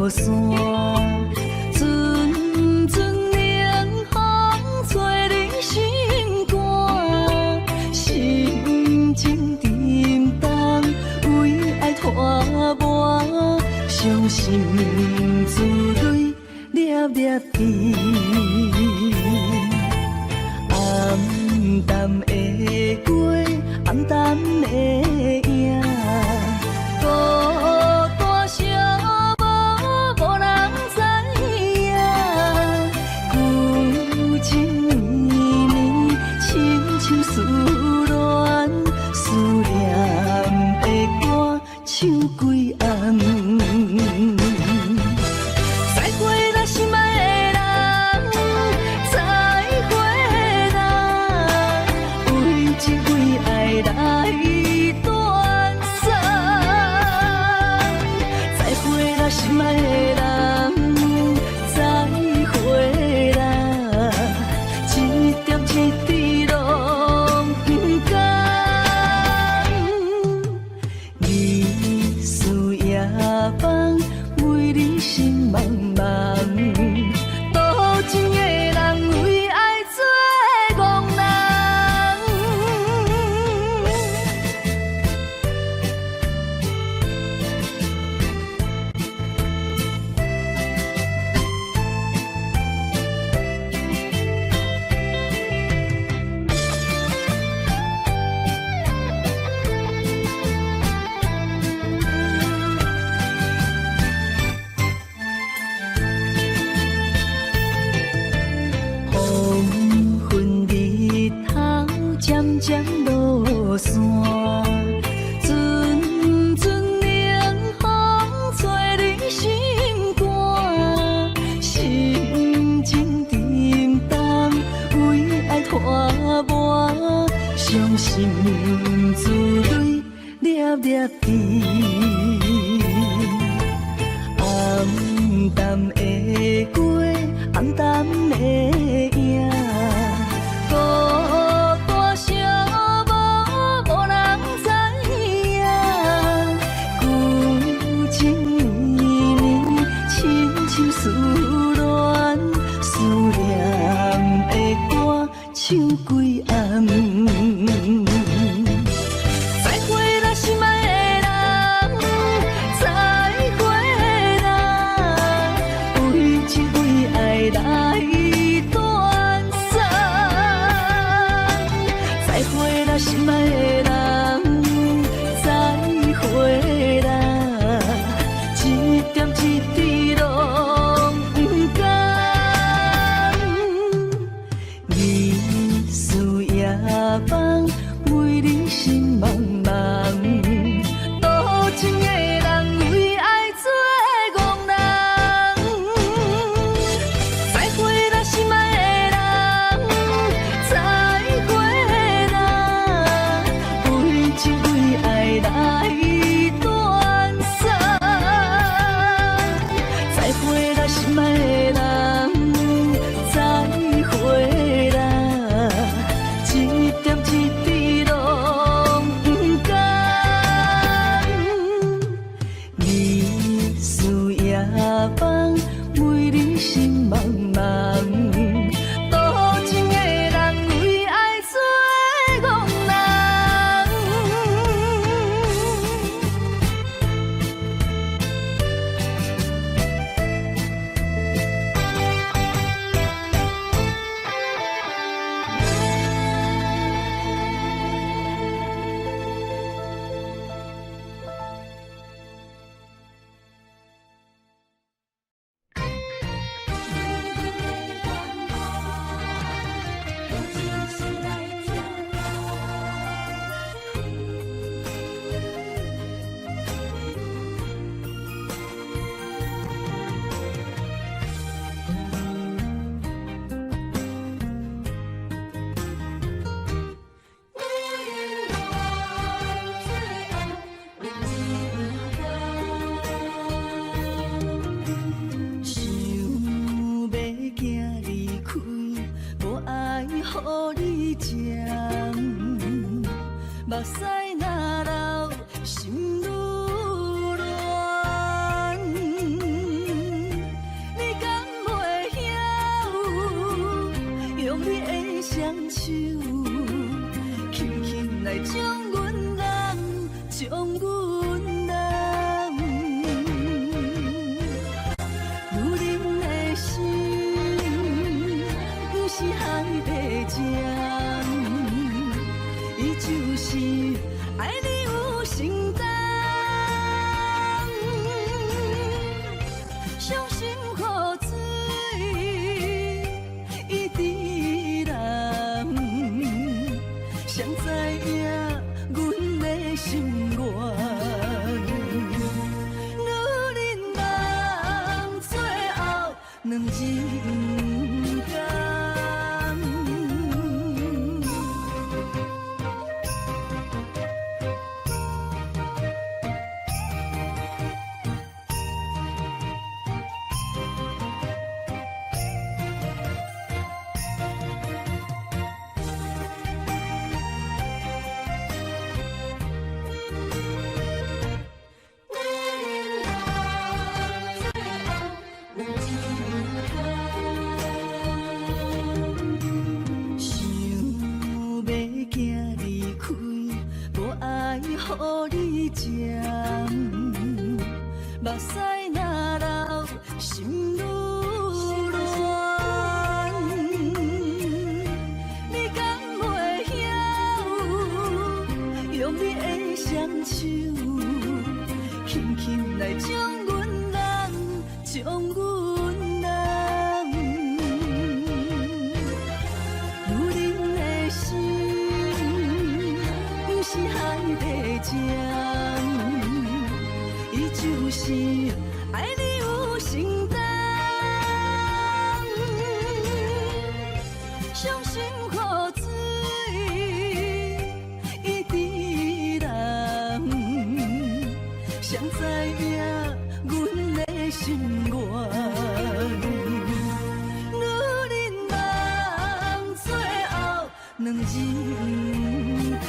山，陣陣冷風吹恁心肝，心情沉重，為愛拖磨，傷心珠淚粒粒滴。暗淡的過，暗淡的影，孤單寂寞無人知影。舊情綿綿，深深思戀，思念的歌唱幾暗。再會啦，心愛的人，再會啦，為情為愛來斷送。再會啦，心愛的人，再會啦，一點一滴攏毋甘。日思夜夢，為你心茫茫。多情的人為愛做戇人。黃昏日頭漸漸落山，陣陣冷風吹恁心肝，心情沉重，為愛拖磨，傷心珠淚粒粒滴。暗淡的過，暗淡的影，孤單寂寞無人知影。舊情綿綿，深深思戀，思念的歌唱幾暗。再會啦，心愛的人，再會啦，為情為愛來斷送。再會啦，心愛的人，再會啦，一點一滴攏毋甘。日思夜夢，為你心茫茫。多情的人為愛做戇人。再會啦，心愛的人，再會啦，為情為愛來斷送。心願。女人人最後兩人共。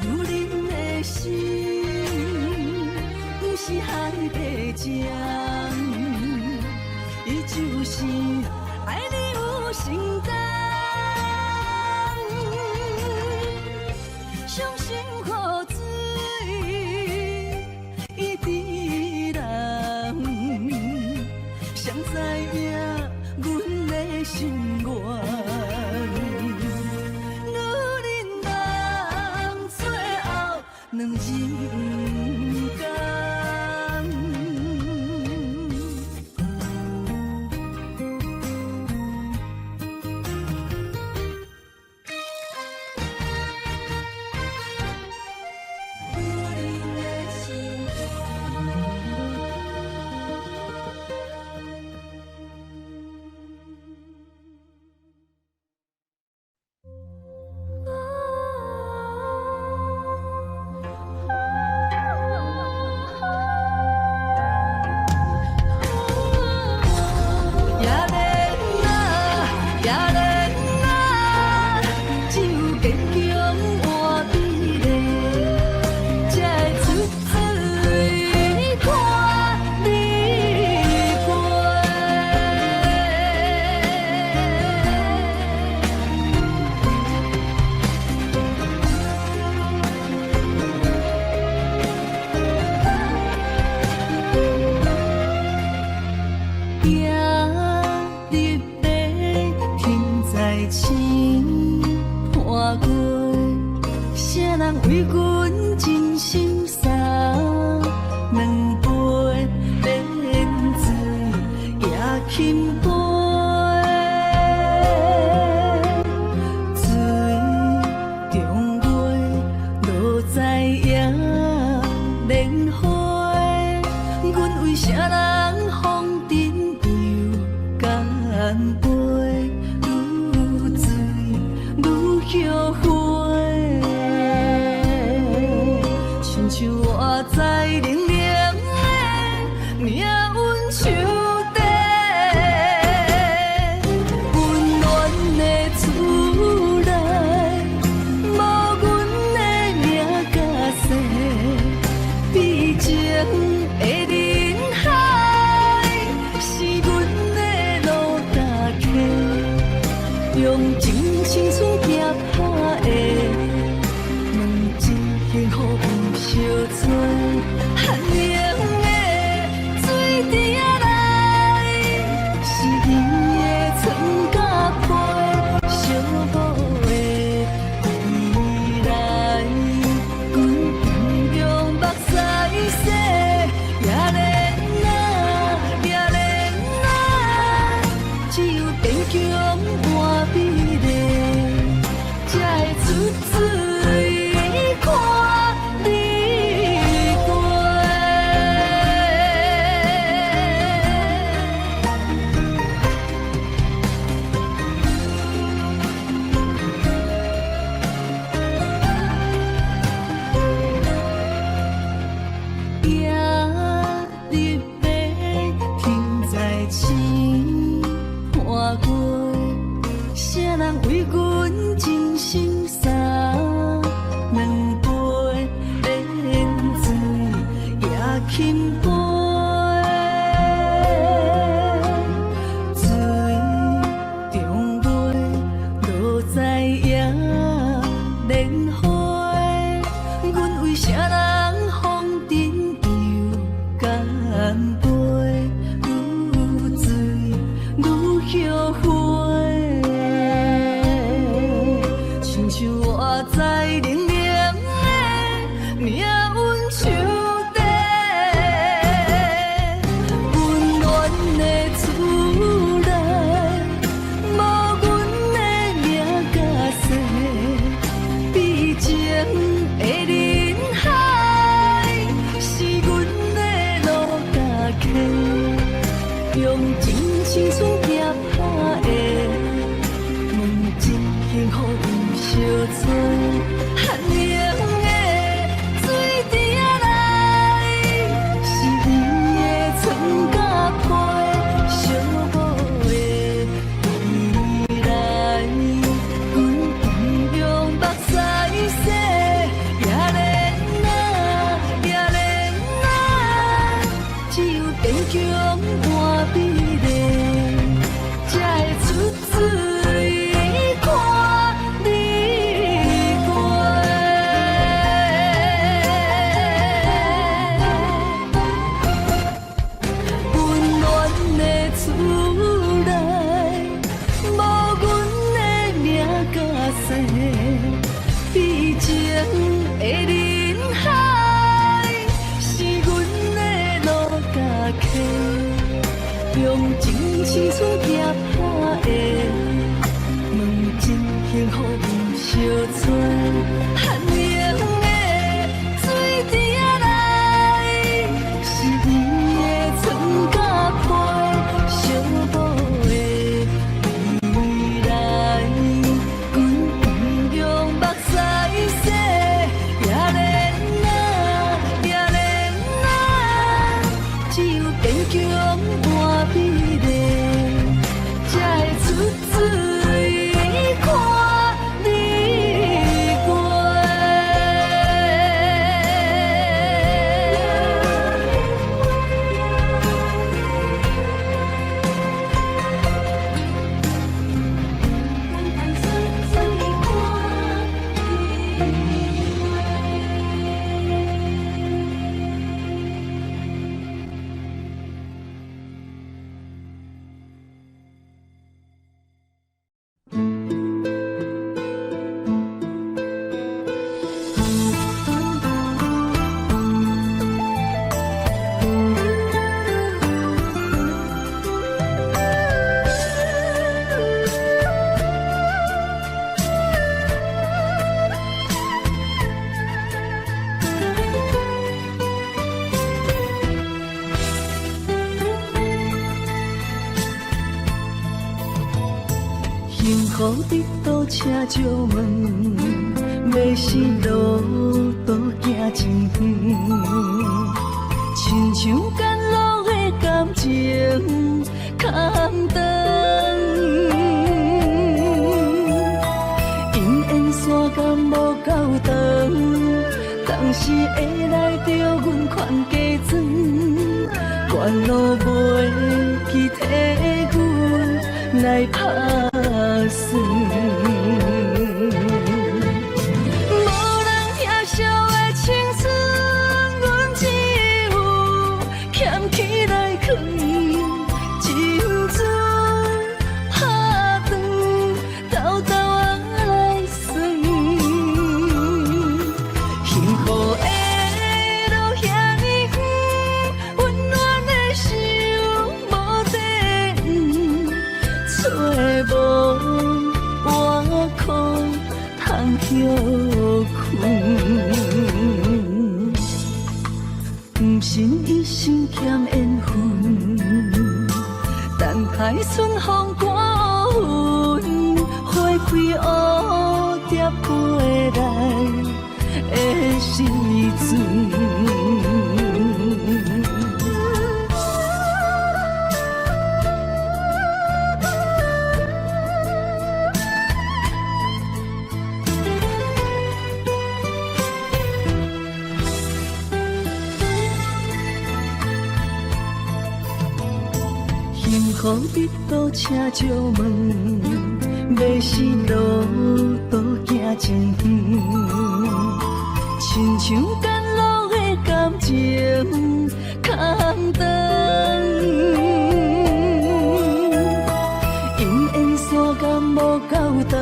女人的心，毋是海底針，伊就是愛你有承擔。相信雨水伊治人，誰知影阮的心願？女人人最後兩人共。女人的心肝。也免啊，也免啊，只有堅強換美麗，才會出水看你過。行入白，天在星伴月，啥人為阮真心送兩杯免醉也轻杯，水中月落在野蓮花，阮為啥人風塵又乾杯？愈醉愈後悔，親像活在冷冷的命運樹底，溫暖的厝內，無阮的名佮姓，悲情的人海，是阮的路搭客，用真青春拼打的，两一幸福毋相找，寒冷的水池仔內，是伊的床佮被，寂寞的未來，阮用目屎洗，也免啊，也免啊，只有堅強換美麗，才會出水看你過。行入白，天在星伴月，啥人為阮真心送兩杯免醉也轻杯，水中月落在野蓮花，阮為啥人風塵又乾杯？愈醉愈後悔，親像活在冷冷的命運樹底，找，寒冷的水池仔内，是你的床佮被，寂寞的未來，阮用目屎洗，也免啊，也免啊，只有堅強伴美麗，才會出水看你過。溫暖的厝內，無阮的名佮姓，悲情的人海，是阮的路佮溪，用真青春拼打的，问真幸福毋相揣。寒冷的水池仔內，是你的床佮被，寂寞的未來，阮用目屎洗，也免啊，也免啊，只有堅強伴美麗，才會出水看你過。幸福佇佗請借問，欲是路途行真遠，親像甘露的感情空長，姻緣線敢無夠長，當時會來著阮款假裝，懸路袂記替阮來拍算。無人疼惜的青春，阮只有俭起來囥，珍珠拍斷，沓沓仔來算。幸福的路遐呢遠，溫暖的手無地黃，揣無倚靠通歇睏。毋信一生欠緣分，等待春風過雲，花開蝴蝶飛來的時陣。幸福佇佗請借問，欲是路途行真遠，親像甘露的感情空長，姻緣線敢無夠長，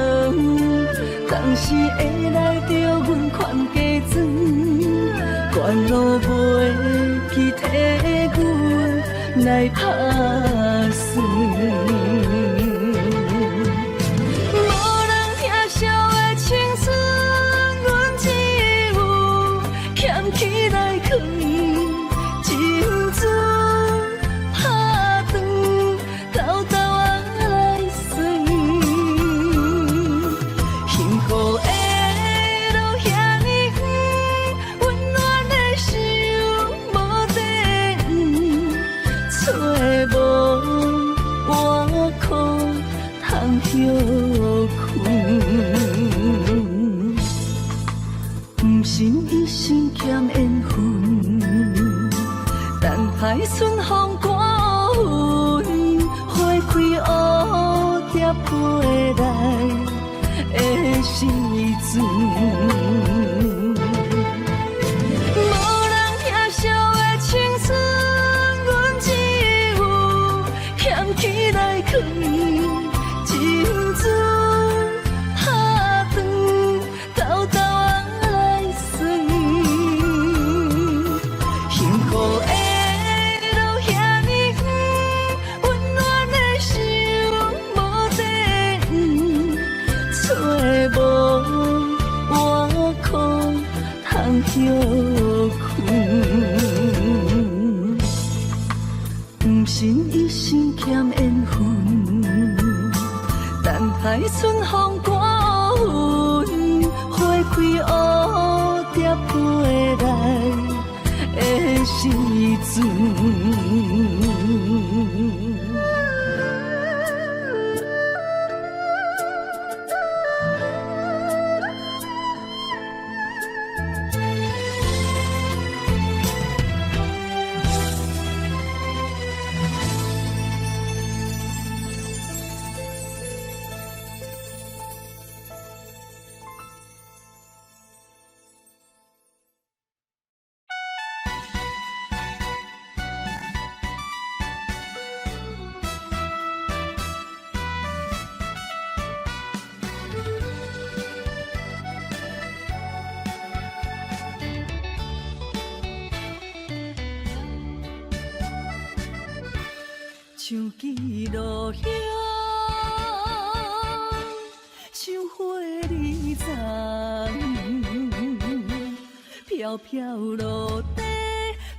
當時會來著阮款假裝，懸路袂記替阮來拍算。無人疼惜的青春，阮只有俭起來囥，珍珠拍斷，沓沓仔來算。幸福的睏。毋信一生欠緣分，等待春風過雲，花開蝴蝶飛來的時陣。無人疼惜的青春，阮只有俭起來囥，珍珠拍斷，沓沓仔來算。幸福的路遐呢遠，溫暖的心無地遠，揣無倚靠通歇睏。毋信一生欠緣分，等待春風過雲，花開蝴蝶飛來的時陣。像記落葉，像花兒殘，飄飄落地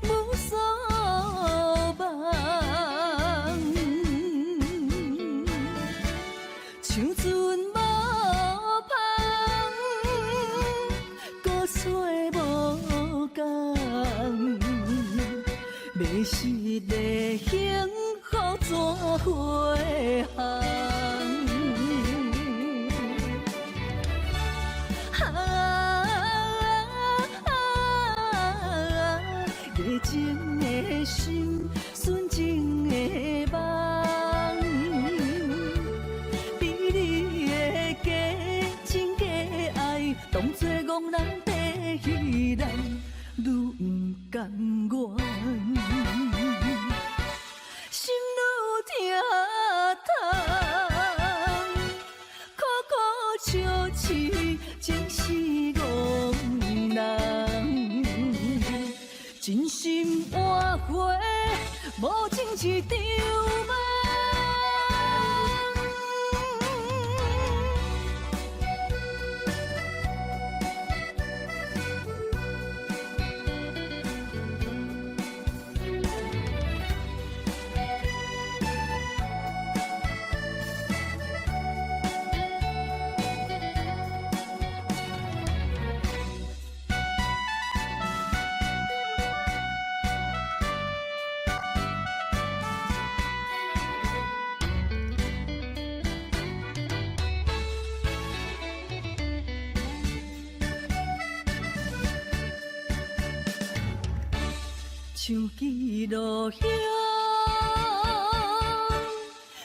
無所望。像船無帆，孤吹無共，迷失的幸福怎飛航？啊，熱情的心，純情的夢，美麗的假情假愛，當作戇人地彼人，愈毋甘願。心愈疼痛，苦苦相飼，情是戇人。真心換花，無情一場夢。像記落葉，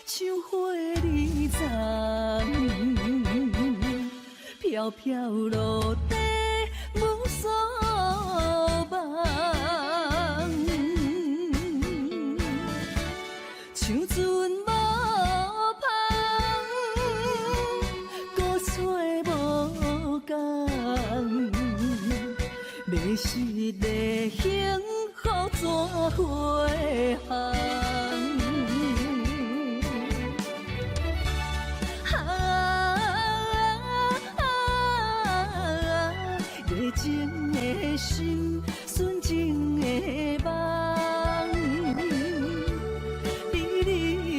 像花兒殘，飄飄落地無所望。像船無帆，孤吹無共，迷失的幸福怎飛航？啊，熱情的心，純情的夢，美麗的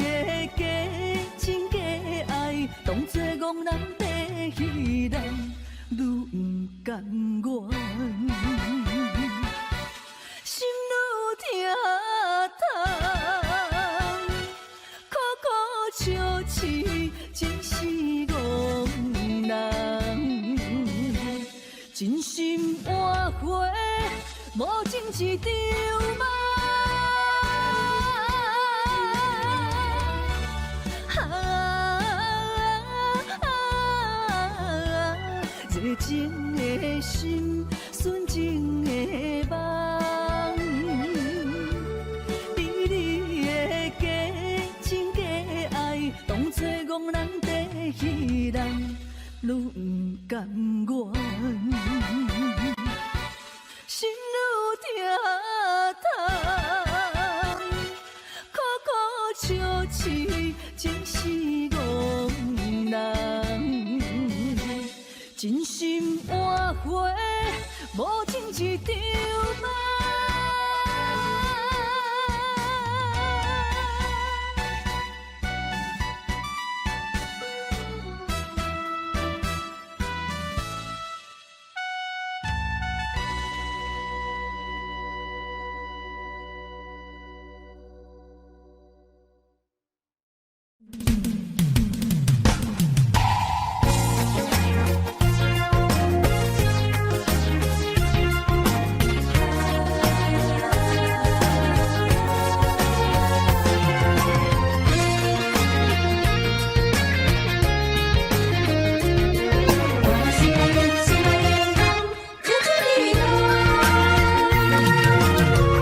無情一場夢。啊，熱情的心，純情的夢，美麗的假情假愛，當作戇人在戲弄，愈毋甘願，心愈疼痛，苦苦相飼，真是戇人。真心換花，無情一場夢。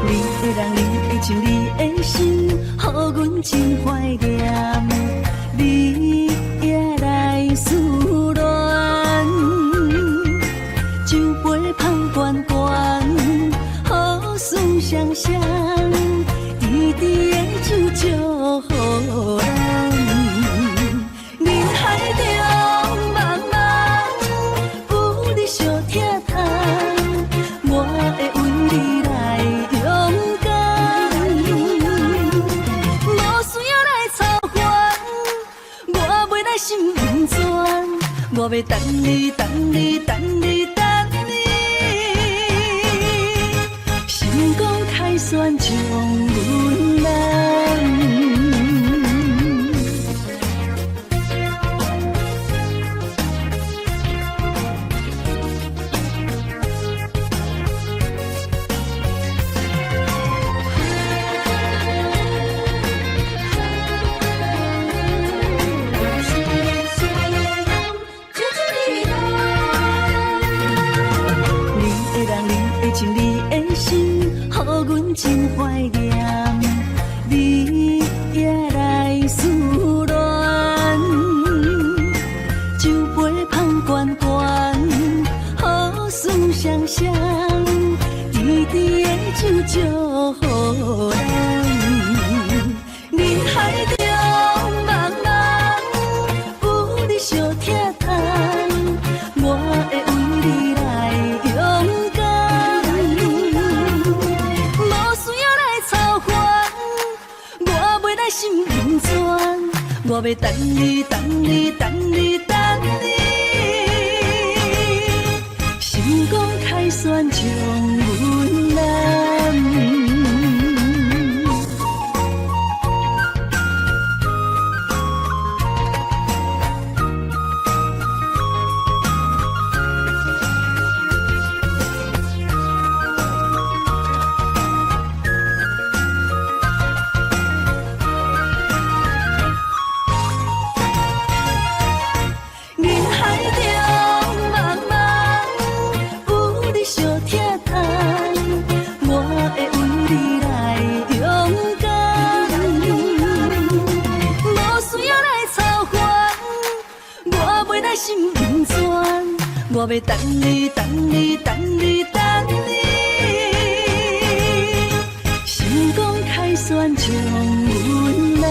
你的人，你的情，你的心，予阮真懷念。你也來思戀，酒杯香懸懸，好思雙雙，甜甜的酒祝福咱。人海中茫茫，有你相疼痛，我會為你來勇敢。無需要來操煩，我袂來心酸，我欲等你，等你，等你，等你，成功凱旋將阮攬。你的人，你的情，你的心，予阮真懷念。你也來思戀，酒杯香懸懸，好思雙雙，甜甜的酒祝福咱。人海中茫茫，有你相疼痛，我會為你來勇敢。無需要來操煩，我袂來心酸，我欲等你，等你，等你，等你，成功凱旋將阮攬。人海中茫茫，有你相疼痛，我會為你來勇敢。無需要來操煩，我袂來心酸，我欲等你，等你，等你，等你，成功凱旋將阮攬。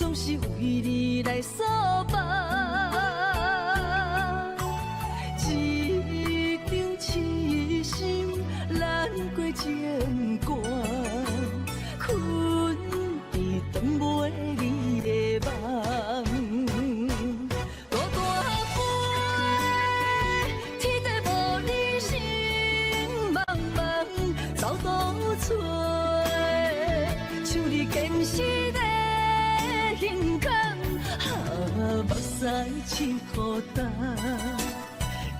總是為你來相綁。一場痴心難過情歌，睏佇斷袂離的夢。孤單飛，天地無你心茫茫，走倒揣，像你堅實的胸坎，啊，目屎拭予干。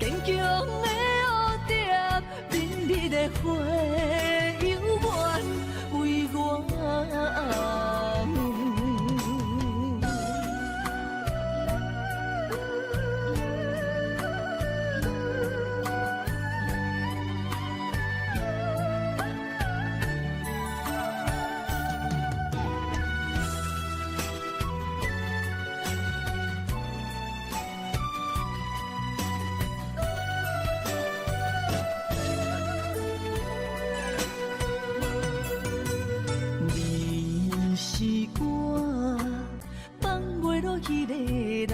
堅強的蝴蝶，美麗的花，猶原為我紅。你是我放袂落彼个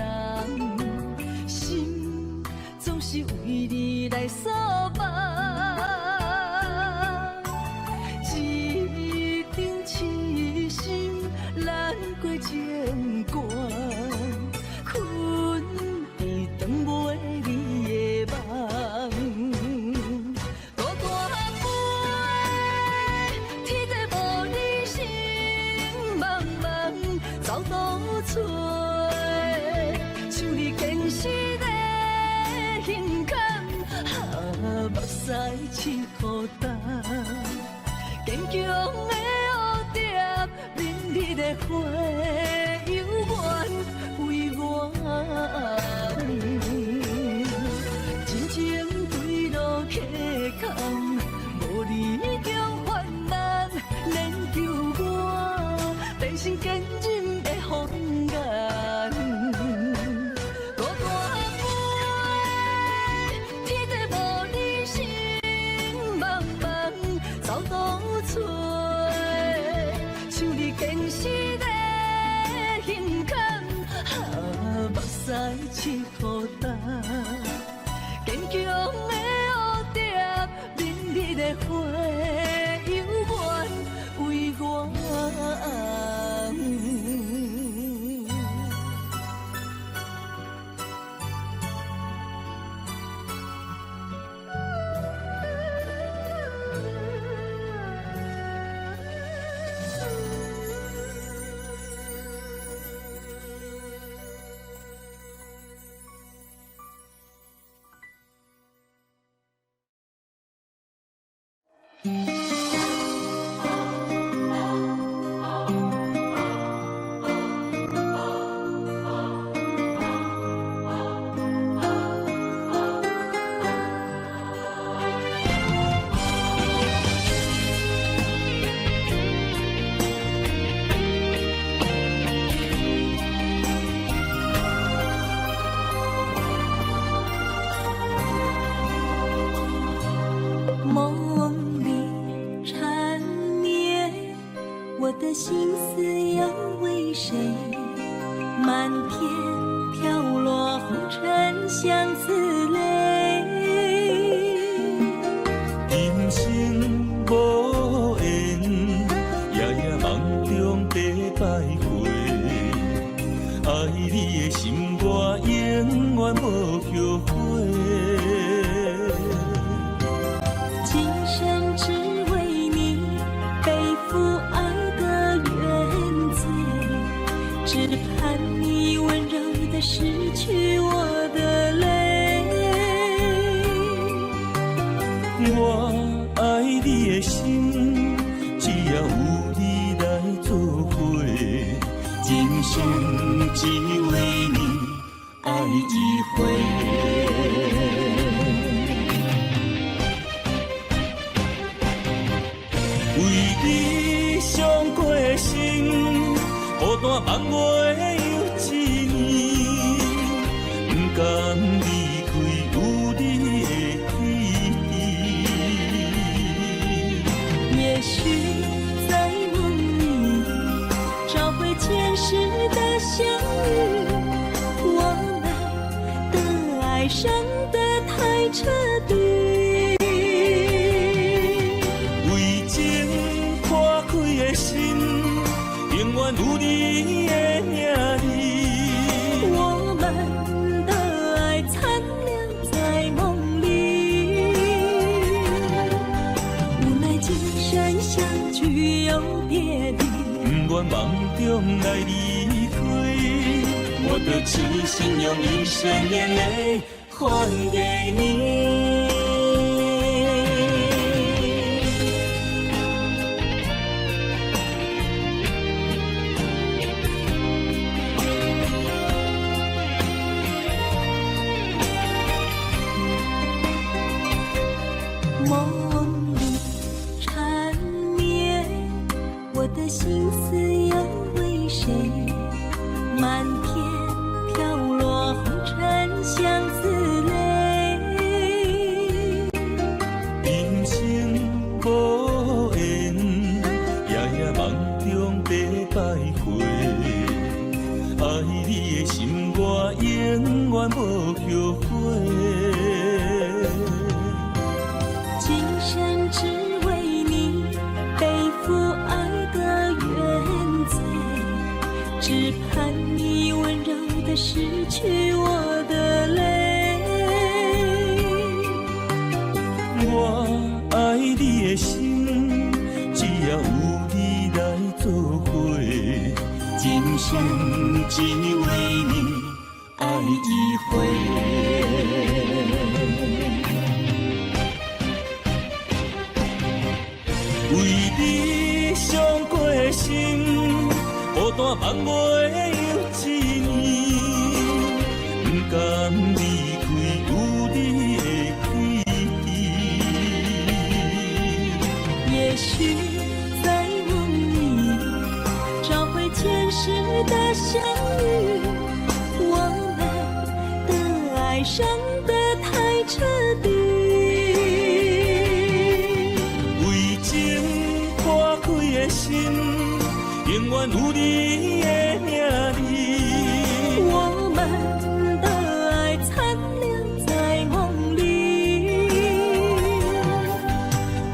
人，心總是為你來相綁。一場痴心難過情歌，睏佇斷袂離的夢。孤單飛，天地無你心茫茫，走倒揣，像你堅實的胸坎，啊，目屎拭予干。堅強的蝴蝶，美麗的花，猶原為我紅。真情對路客空，無你強患難，練就我變成堅忍的風眼。孤單飛，天地無你心茫茫，走倒揣，像你堅實的胸坎，啊，目屎拭予干。堅強的蝴蝶，美麗的花，猶原為我紅。夢裡纏綿，我的心思又為誰？漫天飄落紅塵相思淚。今生無緣，夜夜夢中白徘徊。愛你的心我永遠無後悔。今生只為你背負愛的原罪，只盼你溫柔的拭去我的淚。我愛你的心，只要有你來作伙，今生只為你愛一回。為你傷過身，孤單放月又一年，不甘離開有你的天地。也許在夢裡找回前世的相遇，我們的愛傷得太徹底。為情破開的心，永遠有你的名字。我們的愛殘留在夢裡，無奈今生相聚又別離。不願夢中來離開，我的痴心用一生眼淚還給你。夢裡纏綿，我的心思又為誰？漫天飄落紅塵相思淚。今生無緣，夜夜夢中白徘徊。愛你的心，我永遠無後悔。今生只為你背負愛的原罪，只盼你溫柔的拭去我的淚。我愛你的心，只要有你來作伙，今生只為你愛一回。為你傷過的心，孤單夢袂又一年，不甘離開有你的記憶。也許在夢裡找回前世的相遇，我們的愛傷得太徹底。為情破開的心，永遠有你的名字。我們的愛殘留在夢裡，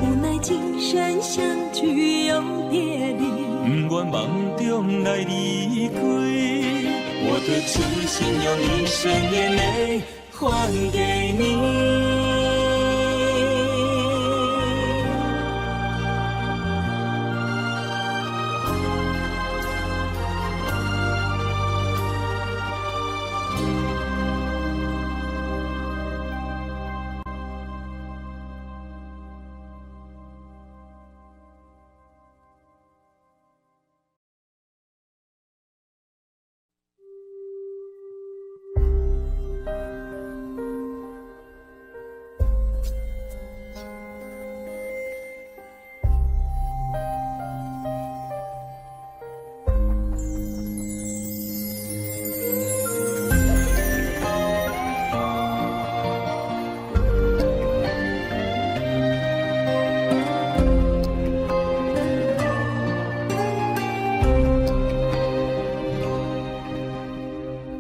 無奈今生相聚又別離。不願夢中來離開，我的痴心用一生眼淚還給你。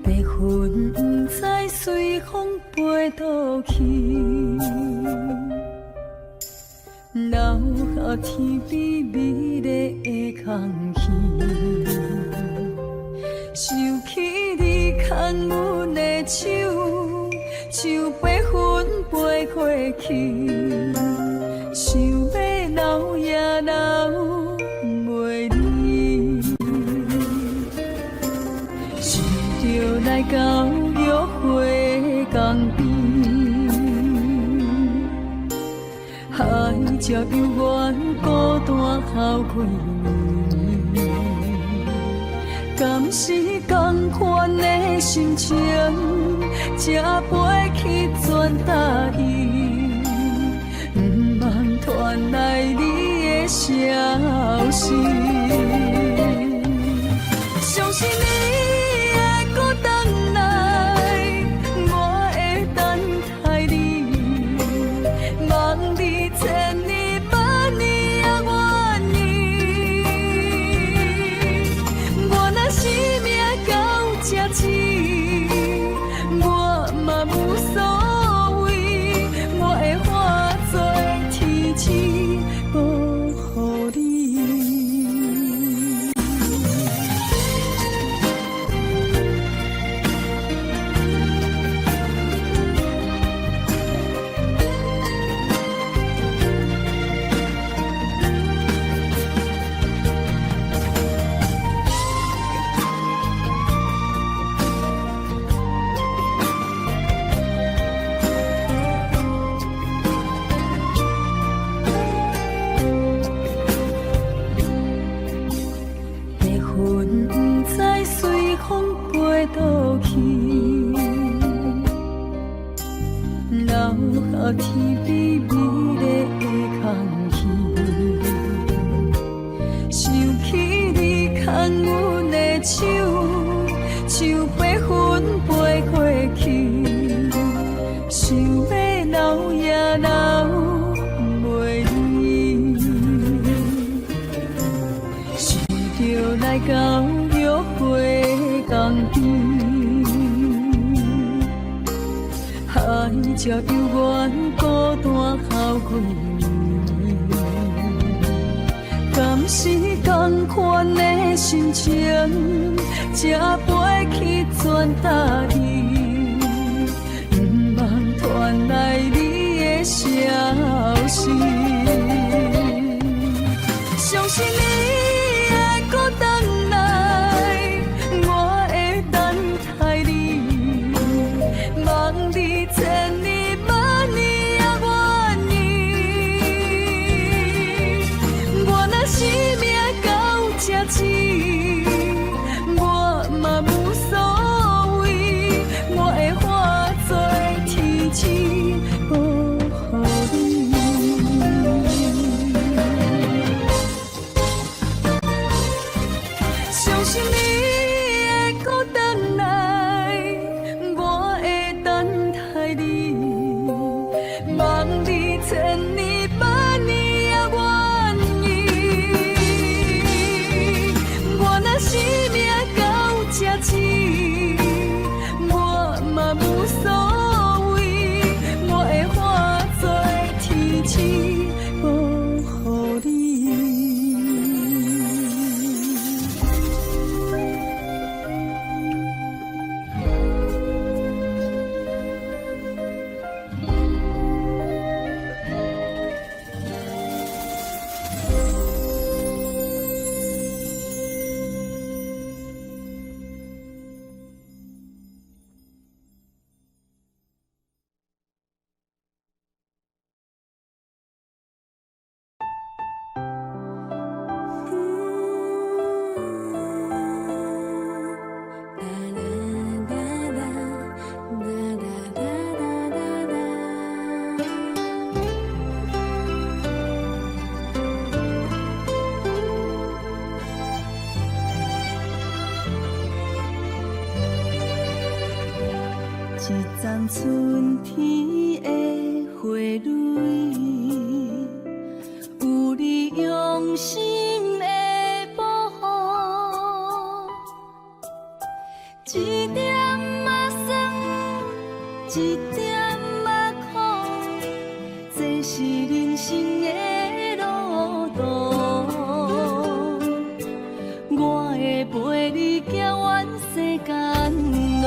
白雲不知隨風飛倒去，留下天邊美麗的空虛。想起你牽阮的手，像白雲飛過去，想欲留也留袂離。想著來到玉花江邊，海角猶原孤單好幾年。敢是仝款的心情，才飛去轉搭伊，毋茫傳來你的消息。相信你會閣轉來，我會等待你，望你千年萬年也願意。我若生命交飛倒去，留下天邊美麗的空氣。想起你牽阮的手，像白雲飛過去，想欲留也留袂離。想著來到約會江邊，海角猶原孤單好幾暝。敢是仝款的心情，才飛去全台地，毋望傳來你的消息。相信你會閣轉來，我會等待你，望你千年萬年也願意。我若生命到這止，我嘛無所謂，我會化做天使保護你。相信你會閣轉來，我會等待你，望你千年萬年也願意。我若生命到這止，我嘛無所謂，我會化做天使保護你。一欉春天的花蕊，有你用心的保護，一點仔酸，一點仔苦，這是人生的路途。我會陪你行完世間路。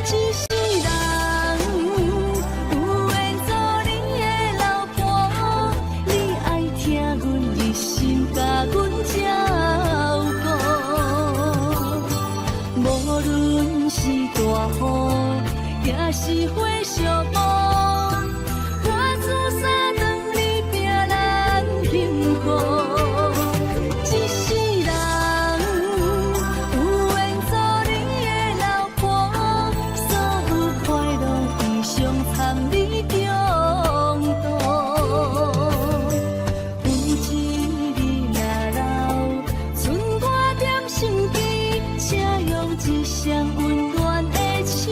一世人有緣做你的老婆，你愛疼阮一心共阮照顧。無論是大雨，抑是火燒雨，我自相頓你拼咱幸福。一世人有緣做你的老婆，所有快樂伊相參你共度。有一日若留剩我點心機，請用一雙溫暖的手，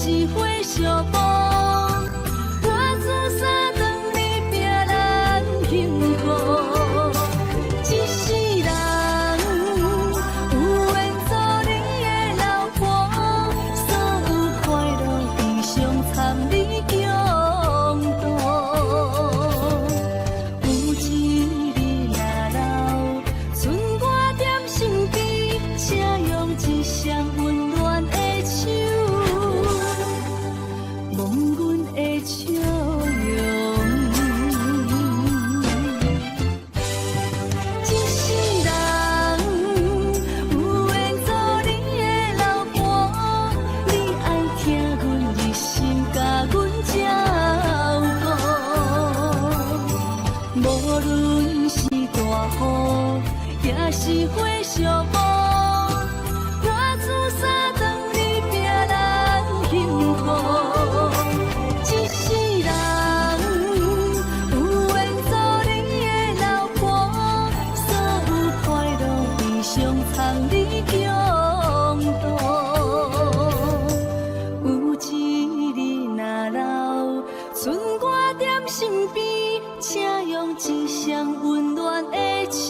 是火燒墓，我自相頓你拼咱幸福。一世人有緣做你的老婆，所有快樂悲傷參你共度。有一日若留，剩我踮身邊，請用一雙溫暖的手，望阮的笑容。一世人有緣做你的老婆，你愛疼阮熱心，共阮照顧。無論是大雨，抑是火燒墓，我自相頓你拼咱幸福。一世人有緣做你的老婆，所有快樂悲傷參你共度。有一日若留，剩我踮身邊，請用一雙溫暖的手，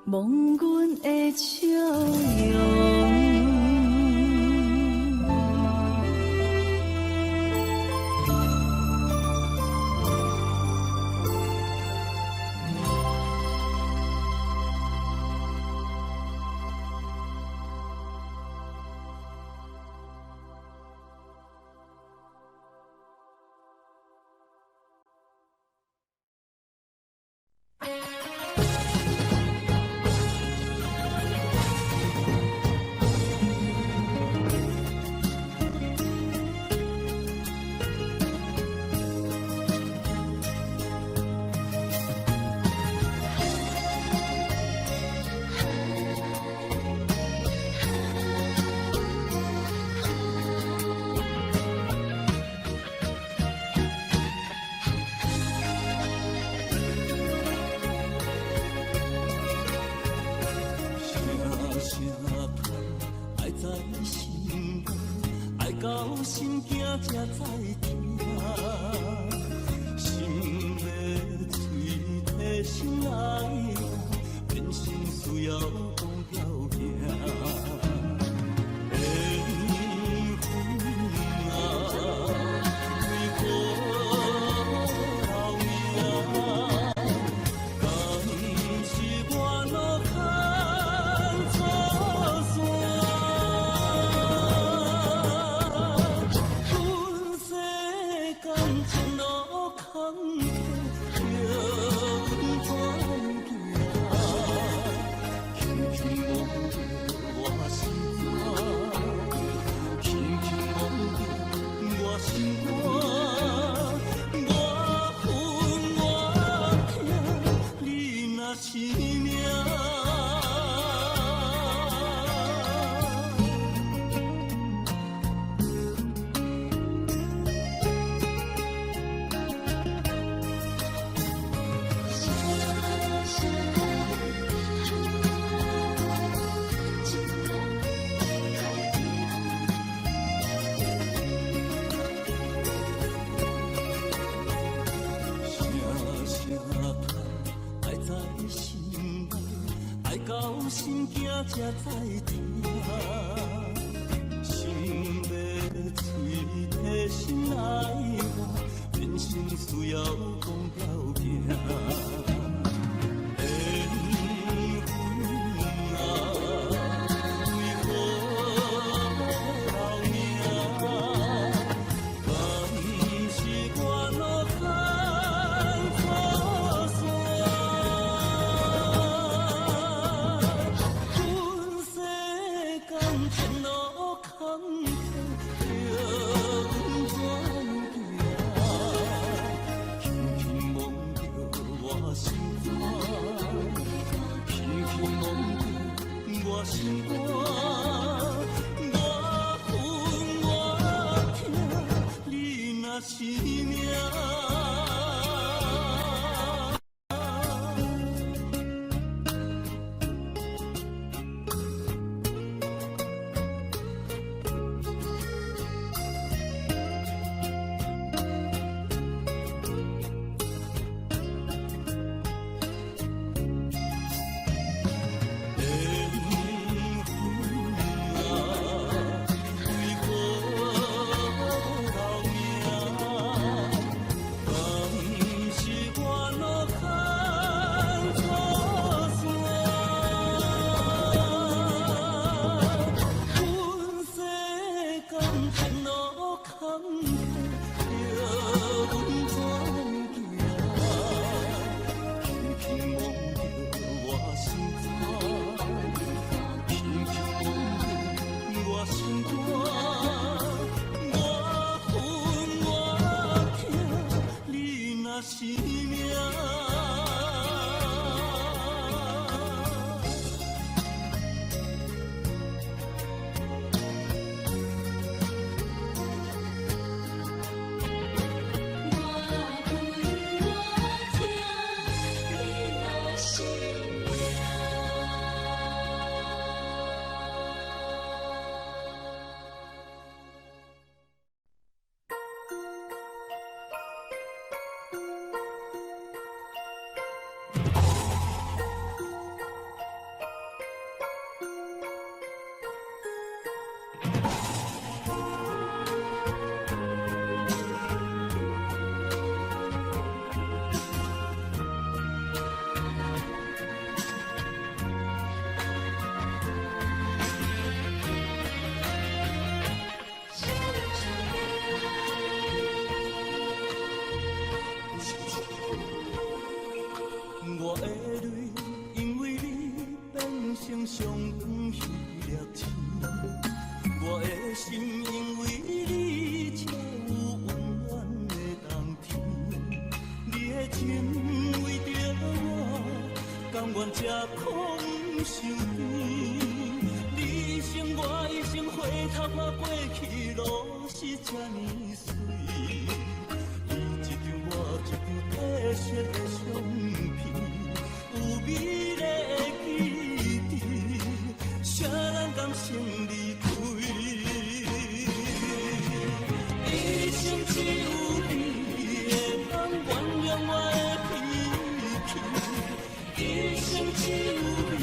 望阮的笑容。聲聲盼，愛在心內，愛到心驚才知疼。心欲喙提心愛我，變成需要講條件。緣分啊，為何留名？敢是我路牽錯線？阮世間情路坎坷，叫阮怎行？輕輕摸著我心肝，輕輕摸著我心肝，我恨我疼，你若是命。聲聲盼，愛在心內，愛到心驚才知疼。心欲喙提心愛我，人生需要講條件。緣分啊，為何留名？敢是我路牽錯線？阮世間情路坎坷，叫阮怎行？輕輕摸著我心肝，輕輕摸著我心肝，我恨我疼，你若是命。坦路坎坷，着阮伴行，轻轻摸著我心肝，轻轻摸著我心肝，我恨我疼，你若是命。我恨我疼，你若是命。我的泪因為你變成上光彼粒星，我的心因為你才有溫暖的冬天。你的情為著我，甘願吃苦毋受甜。你一生我一生，回頭看過去，攏是這呢媠。你一張我一張褪色的相片，有美麗的記憶，誰人甘心離開？一生只有你會當原諒我的脾氣，一生只有你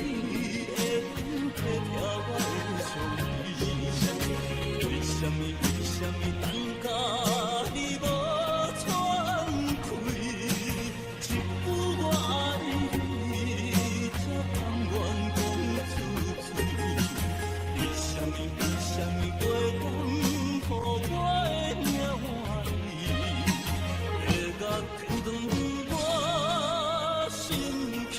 會當體貼我的傷悲。為什麼？為什麼等甲你無喘氣？一句我愛你，才甘願講出嘴。為什麼？為什麼袂當予我的命換你？會甲天長我心去。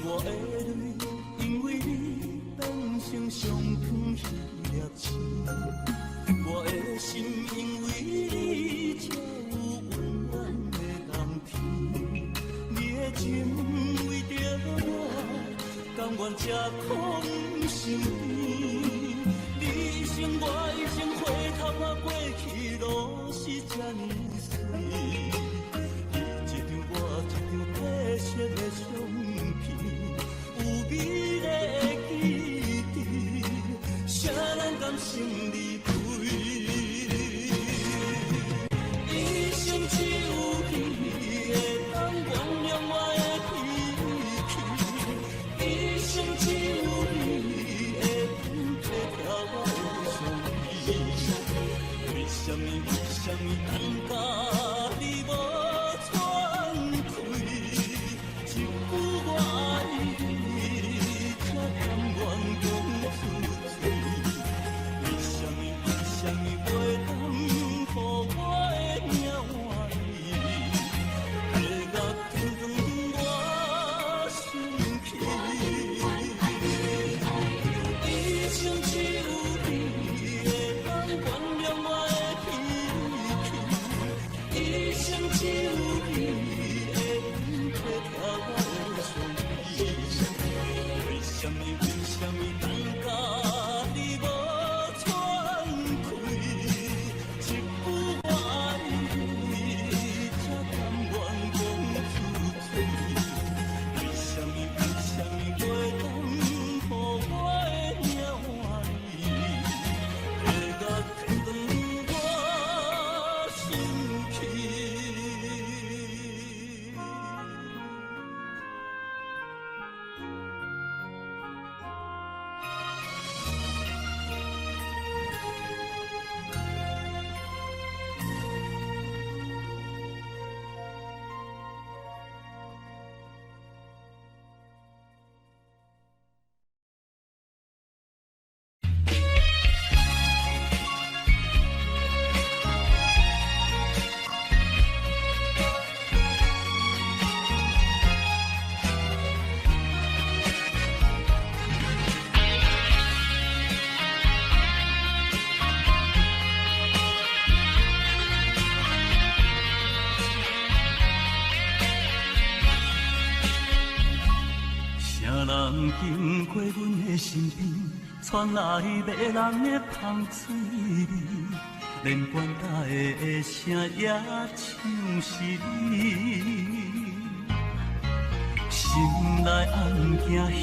我的淚因為你變成上光彼粒星，我的心因為你才有溫暖的冬天。你的情為著我，甘願吃苦毋受甜。你一生我一生，回頭看過去，攏是這呢媠。你一張我一張褪色的相片，有美麗的記憶，誰人甘心離開？一生只有你會當原諒我的脾氣，一生只有你會當體貼我的傷悲。為什麼？為什麼等甲你無喘氣？一句我愛你，才甘願講出嘴。為什麼？為什麼袂當予我的命換你？會甲天長我心去。一生只有你會當原諒我的脾氣，一生只有你會當體貼我的傷悲。為什麼？為什麼等甲你無喘氣？一句我愛你，才甘願講出嘴。為什麼？為什麼袂當予我的命換你？會甲天長我心去。經過阮的身邊，傳來迷人的芳水味，連棺材的聲也像是你。心內暗驚喜，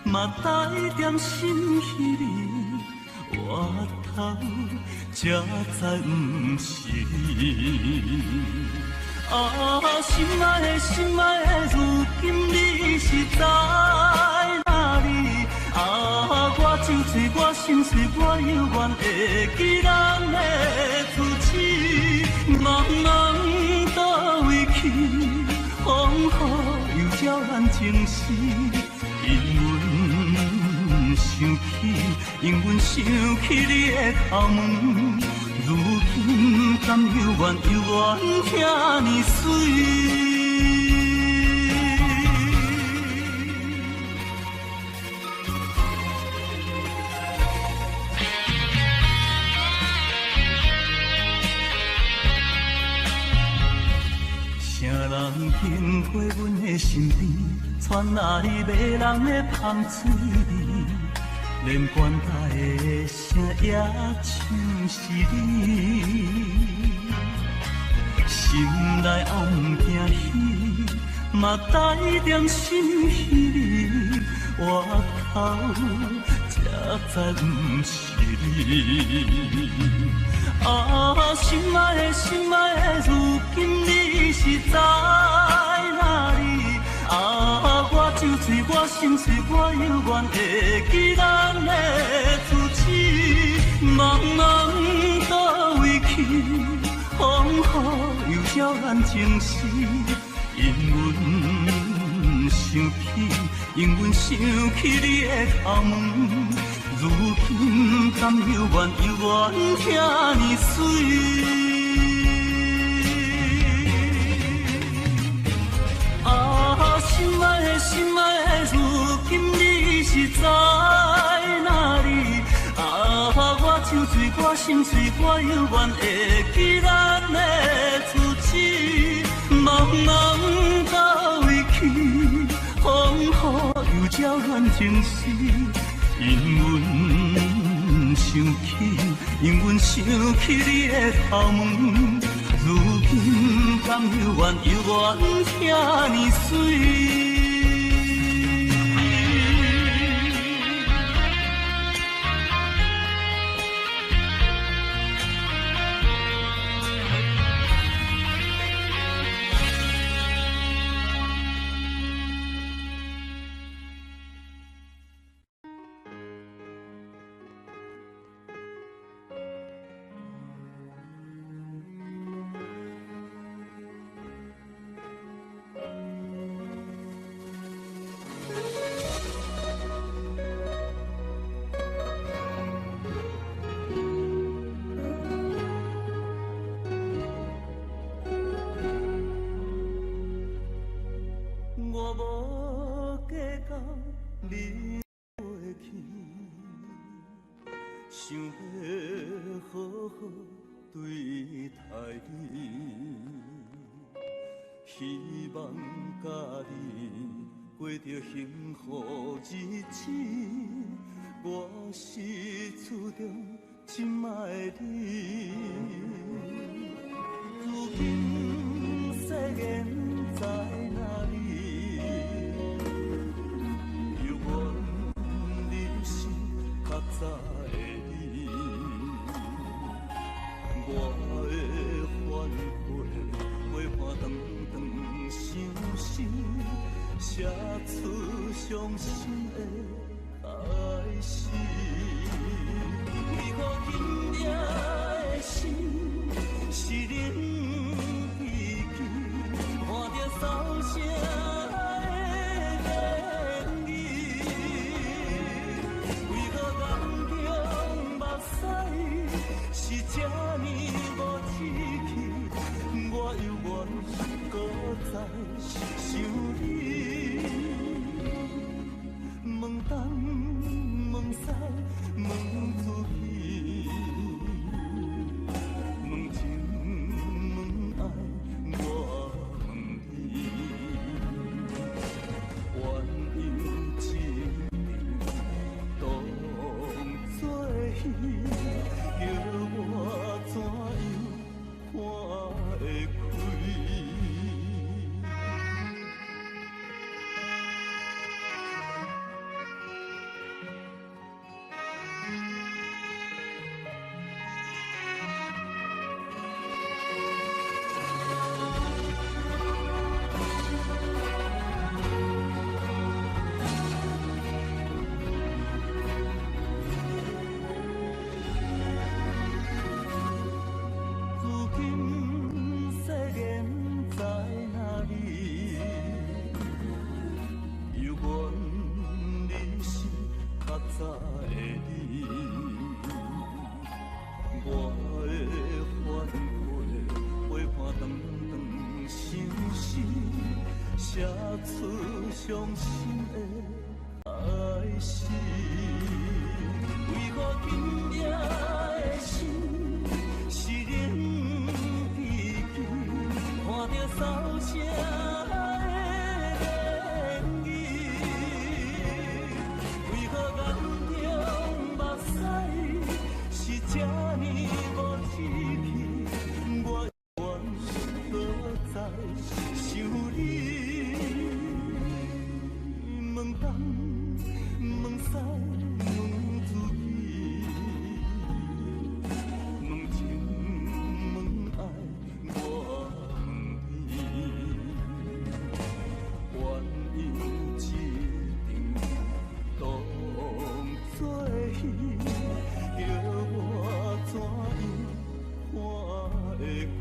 嘛帶點心稀微，回頭才知毋是你。啊，心愛的心愛的，如今你是在哪裡？啊，我酒醉，我心碎，我猶原會記咱的初次。茫茫佗位去，風雨又照咱情絲。因阮想起，因阮想起你的頭毛。如今敢猶原猶原遐爾媠？啥人經過阮的身邊，傳來迷人的芳水味，連棺材的聲也像是你。心內暗驚喜，嘛帶點心稀微，回頭才知毋是你。啊，心愛的心愛的，如今你是在哪裡？啊，我酒醉，我心碎，我猶原會記咱的初次。茫茫佗位去，風雨又照咱情絲。因阮想起，因阮想起你的頭毛。如今敢猶原猶原遐爾媠？啊，心愛的心愛的，如今你是在哪裡？啊，我酒醉，我心碎，我猶原會記咱的初次。茫茫佗位去，風雨又照咱情絲。因阮想起，因阮想起你的頭毛。如今敢猶原猶原遐爾媠？我無計較你過去，想欲好好對待你，希望佮你過著幸福日子。我是注定這擺的你，如今誓言在哪裡？猶原你是較早的你，我的反悔陪伴長長相思，寫出傷心的開始。為何今夜的心是冷悲凄，看著梢聲的言語，為何眼中目屎是這呢無志氣？我猶原閣再想你，問東問西問自己，問情問愛我問你，原因這會開？如今世缘在哪里？犹原你是较早的你，我的反悔陪伴长长相思，写出伤心的哀诗。为何今夜的心是冷吱吱，看著扫声的涟漪？为何眼中目屎是这呢无志气？我永远搁再想你。问东问西问自己，问情问爱我问你，鸳鸯一场当作戏，叫我怎样看会开？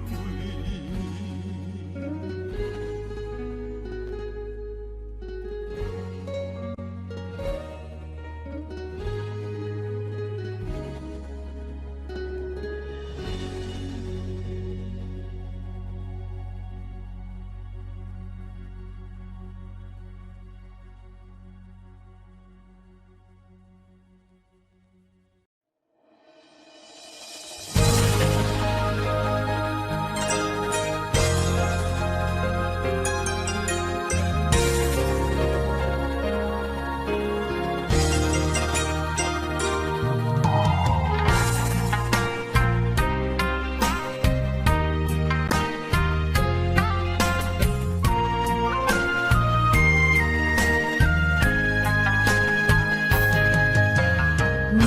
梦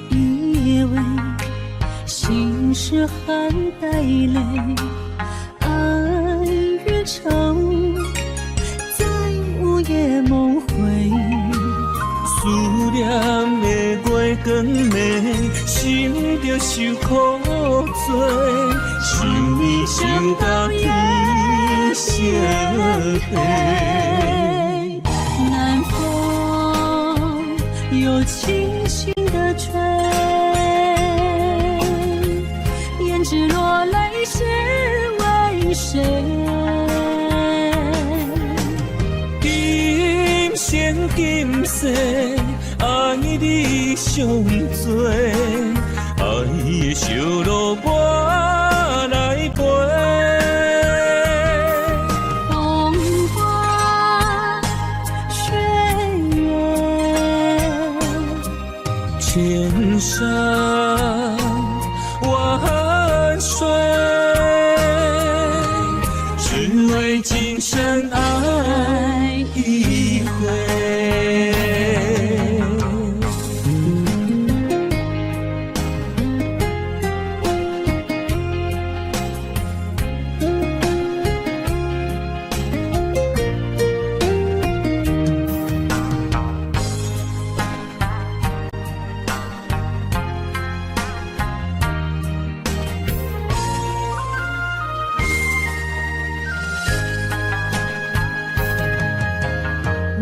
以为心事含带泪，爱与愁在午夜梦回。思念的月光暝，心著受苦罪，想你想到天色黑。南風又輕輕地吹，胭脂落淚是為誰？今生今世愛你上濟，愛的小路我來陪。風花雪月，千山萬水，只為今生愛一回。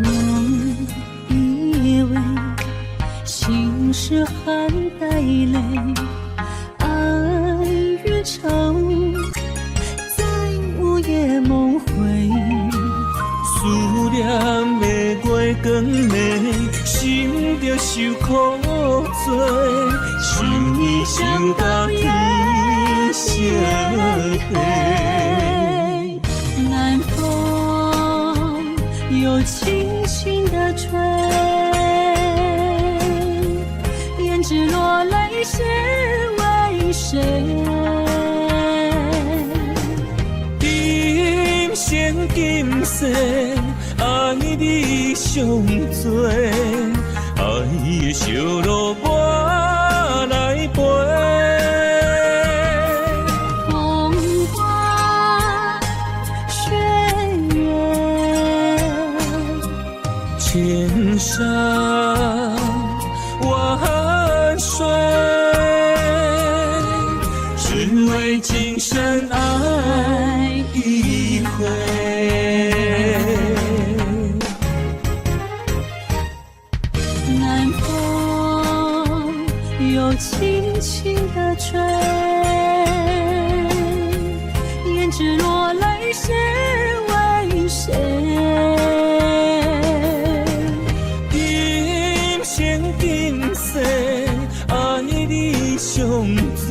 夢以為心事含帶淚，愛與愁在午夜夢回。思念的月光暝，心著受苦罪，想你想到天色黑。南風又輕輕地吹，胭脂落淚是為誰？今世愛你上濟，愛的燒爐我來陪。風花雪月，千山萬水，只為今生愛一回。南風又輕輕地吹，胭脂落淚是為誰？今生今世愛你上濟，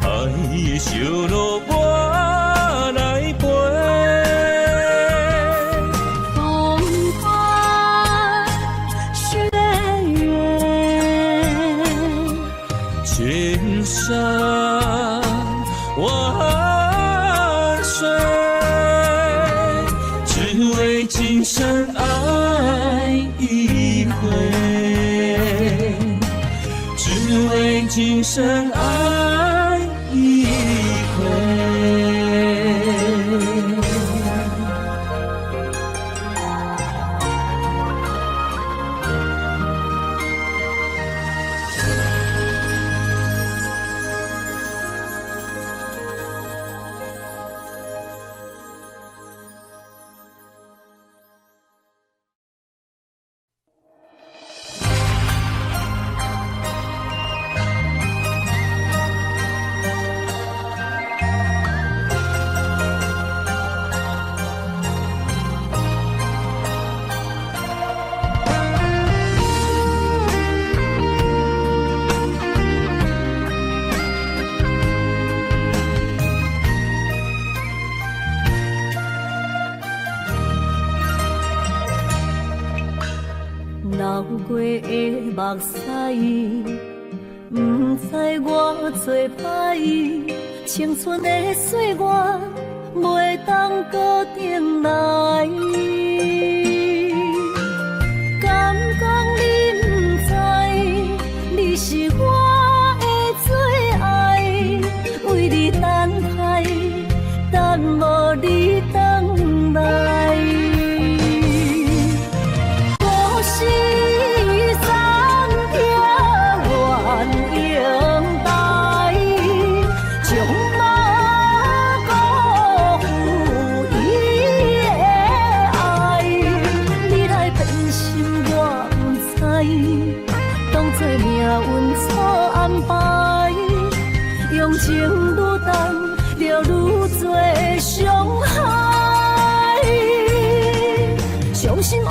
愛的燒爐我來陪。風花雪月，千山萬水，只為今生愛一回，只為今生愛一回。流過的目屎，不知我做歹，青春的歲月袂當閣轉來。敢講你不知，你是我的最愛，為你等待，等無你轉來。故事送著鸳鸯台，将无辜負伊的愛。你來變心我不知，當作命運錯安排，用情愈重，就愈濟傷害。傷心烏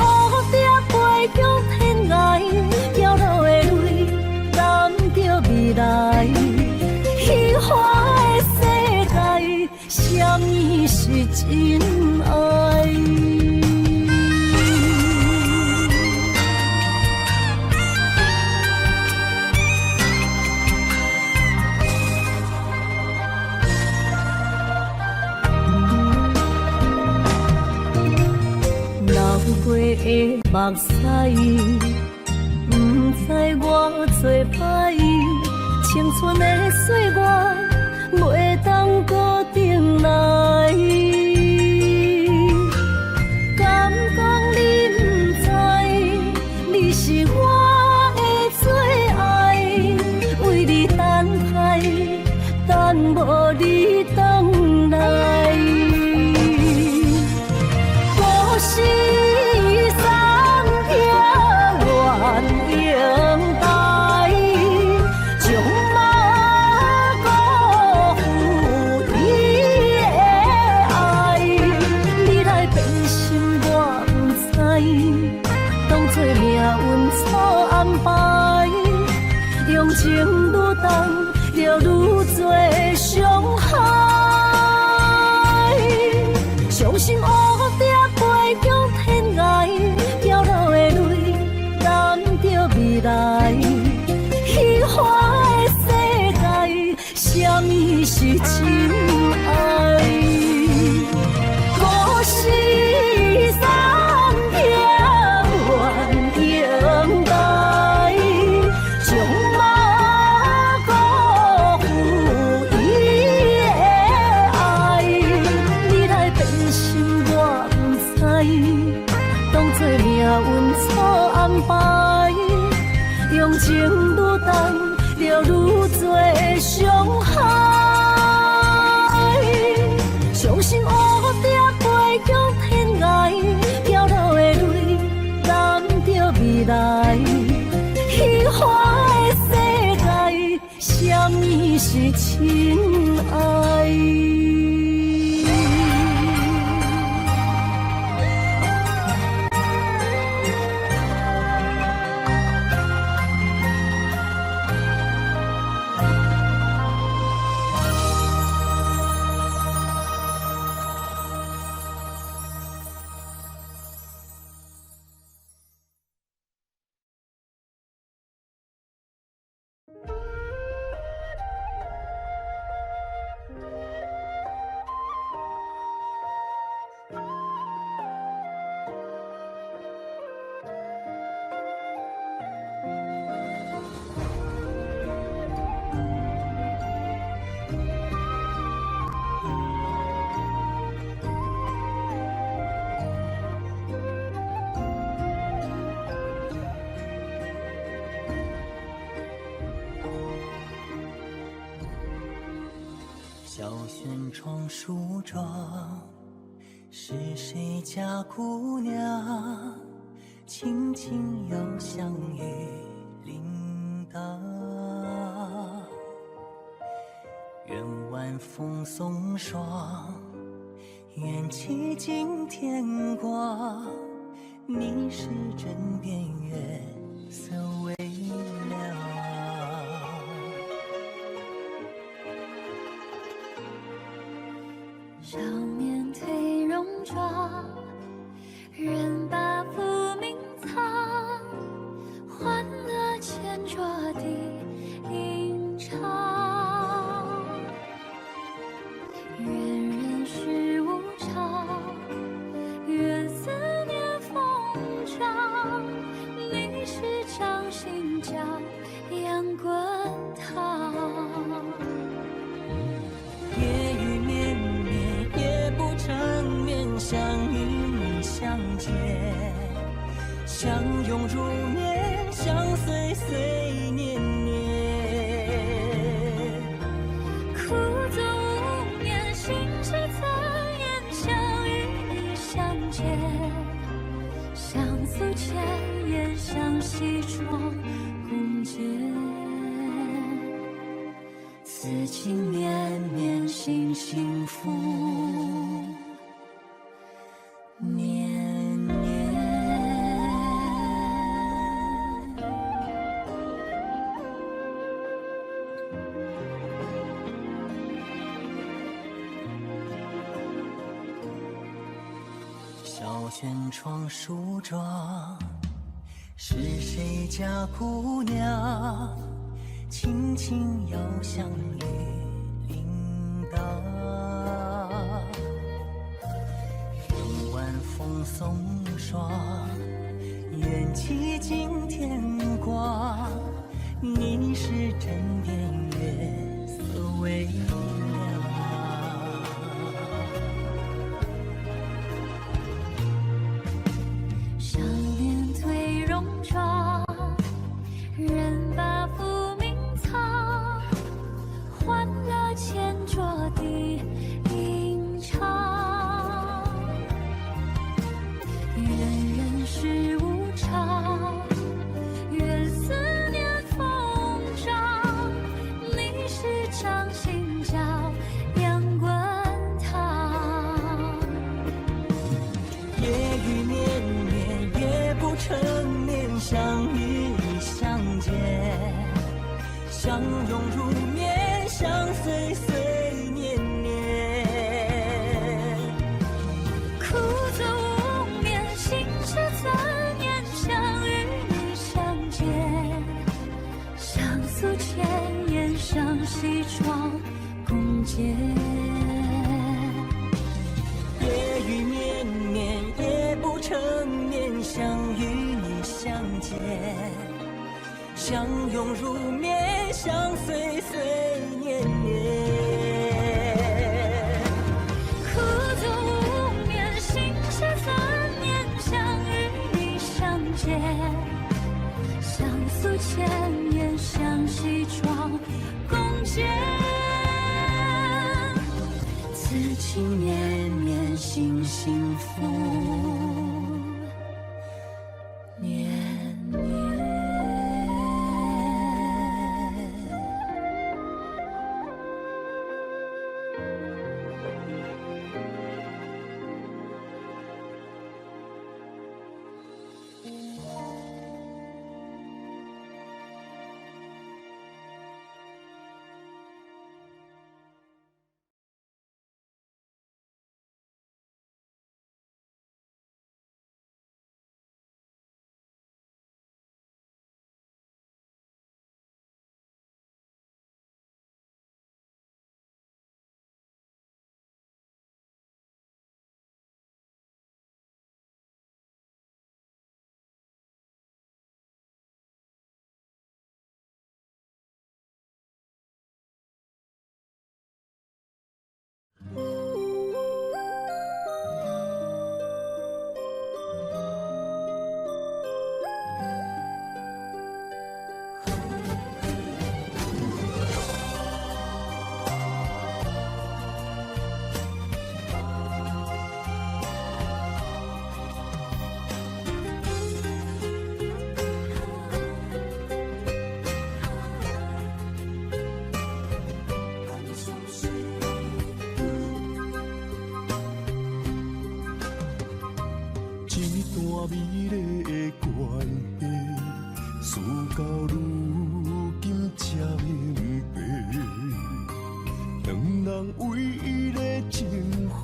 蝶飛向天涯，掉落的淚染著未來。虛幻的世界，啥物是真愛？流過的目屎，不知我做歹，青春的歲月袂當閣轉來。敢講你不知，你是我的最愛，為你等待，等無你轉來。故事送著鸳鸯台，將無辜負伊排，用情愈重，就愈濟傷害。相信烏蝶飛向天涯，飄落的淚染著未來。虚幻的世界，啥物是真愛？小轩窗梳妆，是誰家姑娘？輕輕搖響玉鈴鐺。願晚風送爽，願綺盡天光。你是枕邊月色微涼。少年褪戎裝，任把浮名藏。歡樂千桌的吟唱，願人世無常，願思念瘋長。你是掌心驕陽滾燙。夜雨綿綿，夜不成眠，想與你相見，相擁入眠，相隨碎年年。苦坐無眠，心事怎言？想與你相見，相訴千言，相惜窗共見。此情綿綿，心幸福年年。小軒窗梳妝，是誰家姑娘？輕輕搖響玉鈴鐺。願晚風送爽，願綺盡天光。你是枕邊月色微涼。少年褪戎裝，任把浮名藏。歡樂千桌的吟唱，願人世無常，願思念瘋長。你是掌心驕陽滾燙。夜雨綿綿，夜不成眠，想與你相見，相擁入眠，相隨碎年年。苦坐無眠，心事怎言？想與你相見，相訴千言，相惜窗共見。夜雨綿綿，夜不成眠，想與你相見，相擁入眠，相隨碎年年。苦坐無眠，心事怎言？想與你相見，情綿綿，幸幸福年年。這段美麗的關係，事到如今才明白，兩人唯一的情分，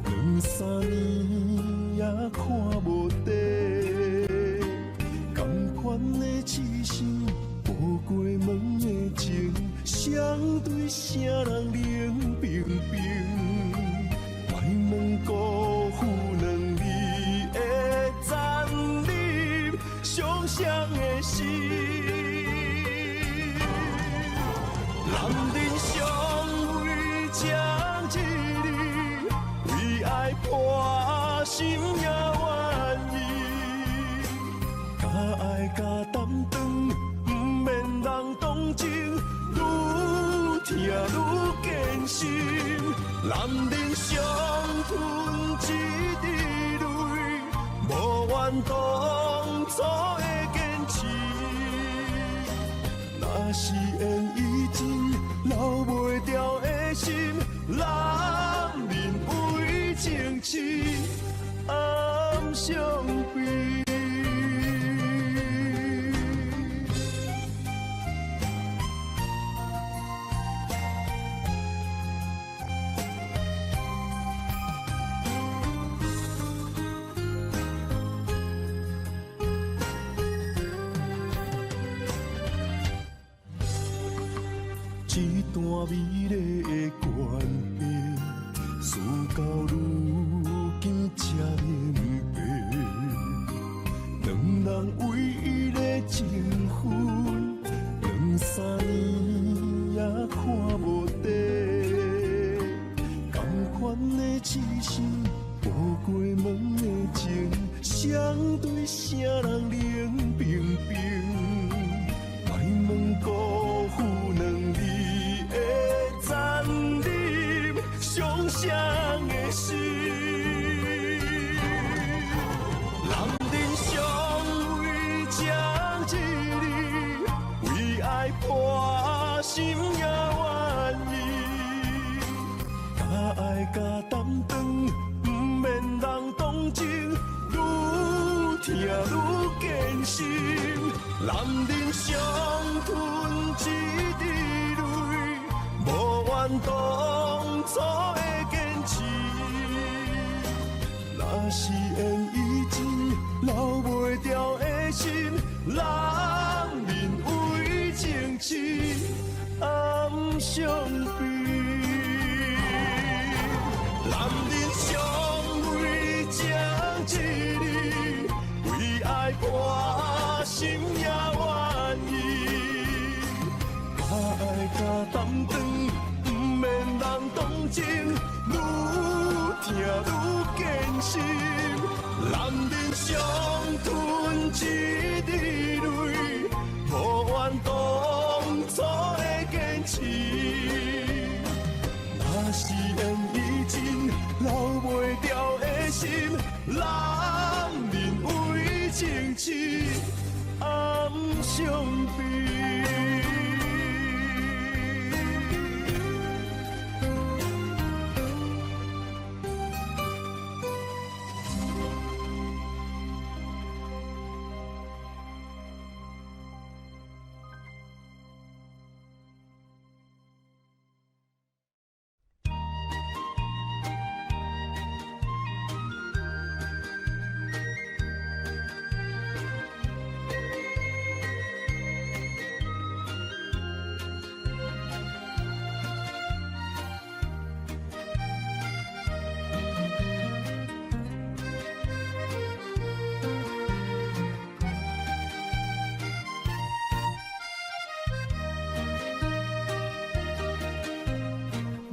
兩三年也看無底，仝款的痴心，無過問的情，相對啥人冷冰冰，莫問辜負兩字的殘忍，傷傷的心。男人相为情一字，为爱破心也愿意，敢爱敢担当，毋免人同情，愈疼愈坚心。男人上吞一滴泪，无怨当初的坚持。若是缘已尽，留袂牢的心，难免为情痴暗伤悲。這段美麗的關係，事到如今才明白，兩人唯一的情分，兩三年也看無底，仝款的痴心，無過問的情，相對啥人冷冰冰，莫問辜負兩字的殘忍，傷傷的心。男人相为情一字，为爱破心也愿意，敢爱敢担当，毋免人同情，愈疼愈坚心。男人上吞一滴泪，无怨当初的坚持。若是缘已尽，留袂牢的心，难免为情痴暗伤悲。男人上为情一字，为爱破心也愿意，敢爱敢担当，毋免人同情，愈疼愈坚心。男人上吞一滴泪，无怨当初的坚持。若是缘人面為情痴，暗相悲。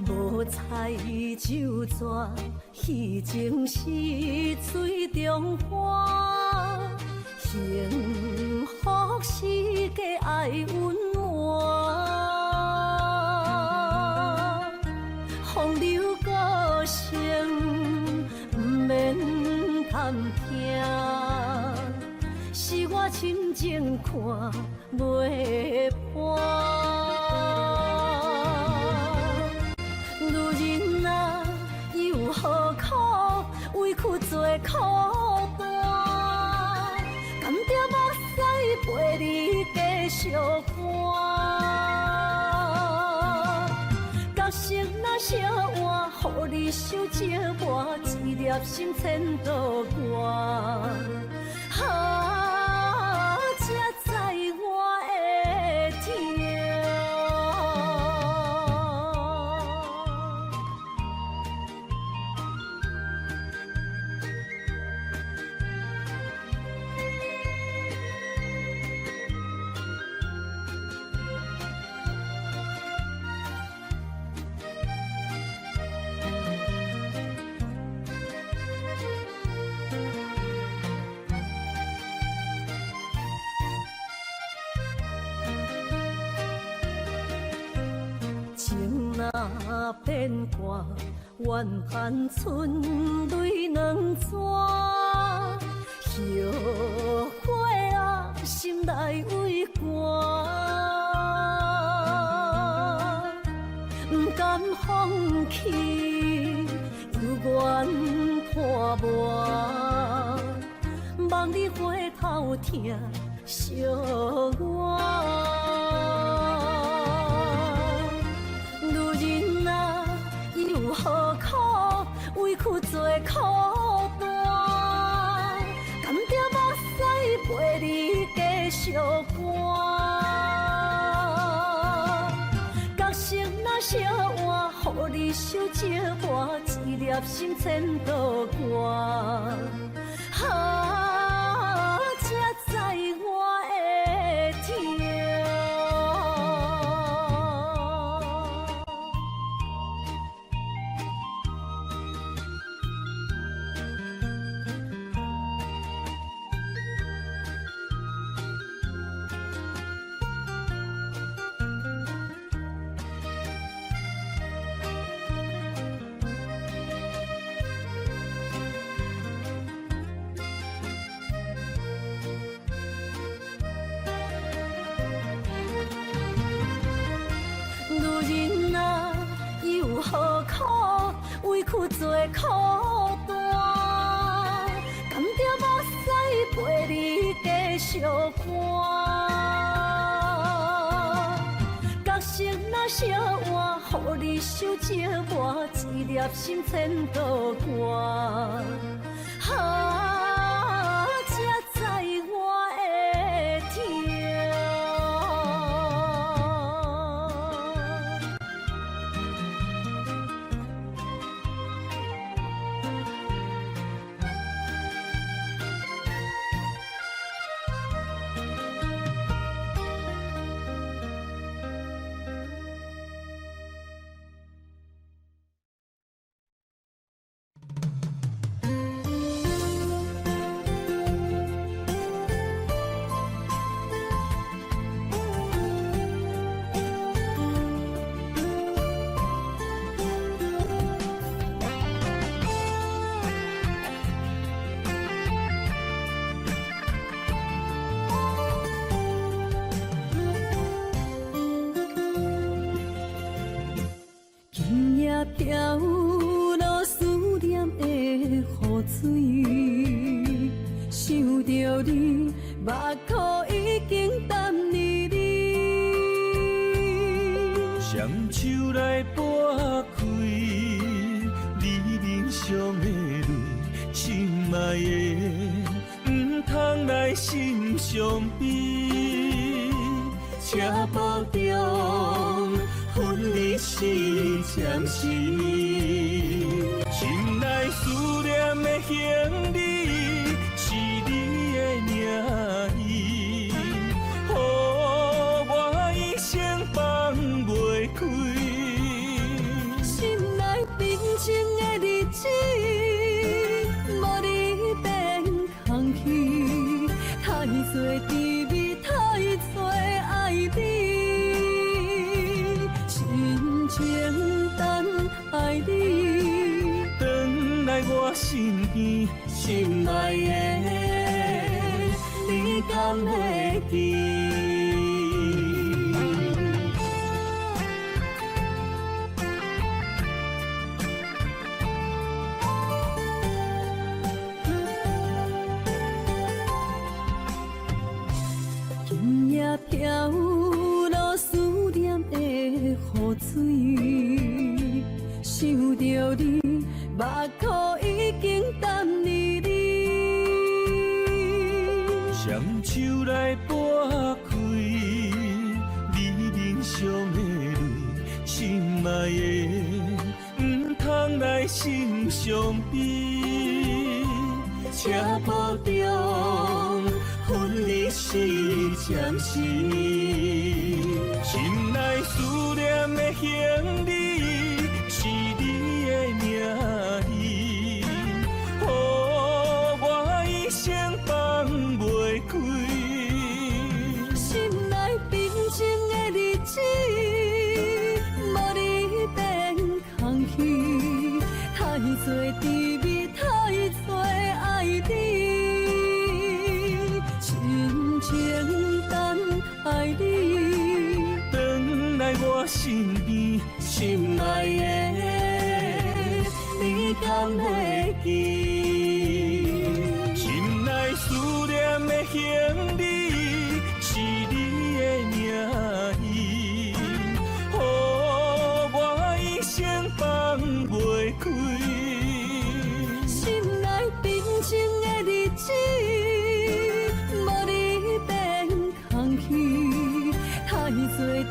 無彩酒逝，彼情是水中花。幸福是假愛隱瞞，風流歌聲毋免探聽，是我深情看袂破。女人啊，又何苦委屈做苦单？甘著目屎陪你继续看。角色若相换，予你受折磨，一粒心千度寒。啊，才知我的痛。情若变卦，怨叹剩泪两逝。后悔啊，心內畏寒，毋甘放棄，猶願破磨，望你回頭疼惜我。女人啊，又何苦委屈做苦單？甘著目屎陪你繼續看。角色若相換，予你受折磨，一粒心千度寒。啊，才知我的痛。女人啊，又何苦委屈做苦單？甘著目屎陪你繼續看。角色若相換，予你受折磨，一粒心千度寒。啊，才知我的痛。飄落思念的雨水，想著你，目箍已經淡離離。雙手來撥開你面上的淚，心愛的，毋通來心傷悲。車步中分離是暫時，心內思念的行李是你的名字，予我一生放袂開。心內平靜的日子，無你變空虛，太濟滋味，太濟愛你，深情等待你，轉來我身邊，心愛的，你敢會記？今夜飄落思念的雨水，想著你，目箍已經淡離離。雙手來撥開你面上的淚，心愛的，毋通來心傷悲。車步中分離是暫時，心內思念的行李是你的名字，予我一生放袂開。心內平靜的日子，無你變空虛，太濟滋味，太濟愛你，深情等待你，轉來我身邊，心愛的，你敢會記？心內思念的行李是你的名字，予我一生放袂開。心內平靜的日子，無你變空虛，太濟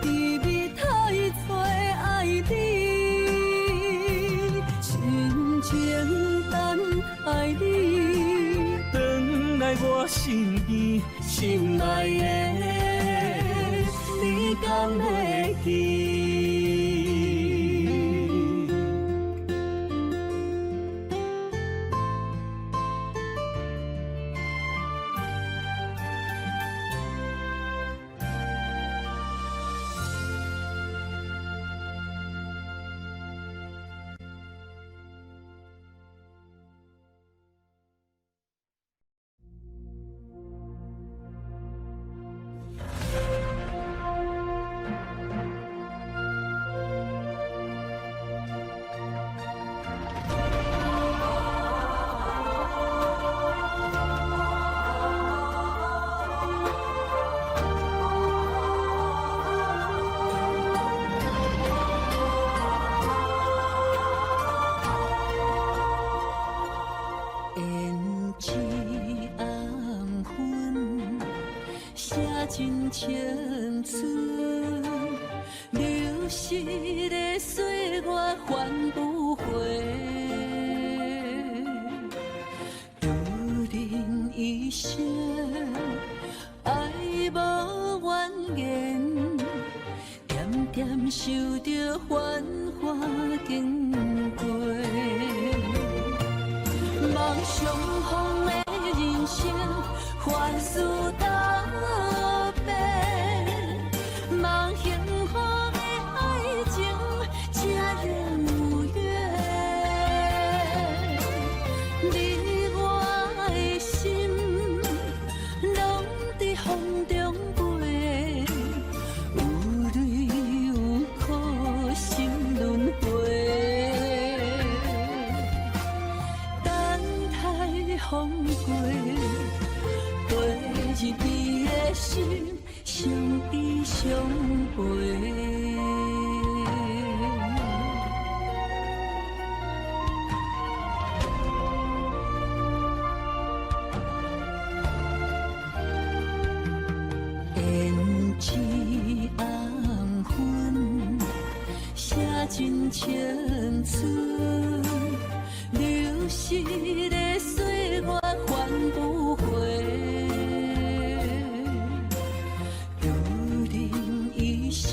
滋味，太濟愛你，深情等待你，轉來我身邊，心愛的，你敢會記？胭脂红粉写真青春，流逝的歲月還不回。渡人一生，愛無怨言，點點受著繁華經過。望相逢的人生，凡事都變。望幸福的愛情，才如願。你我的心，攏佇風中飛，有淚有苦，心輪迴。失的歲月還不回。予人一生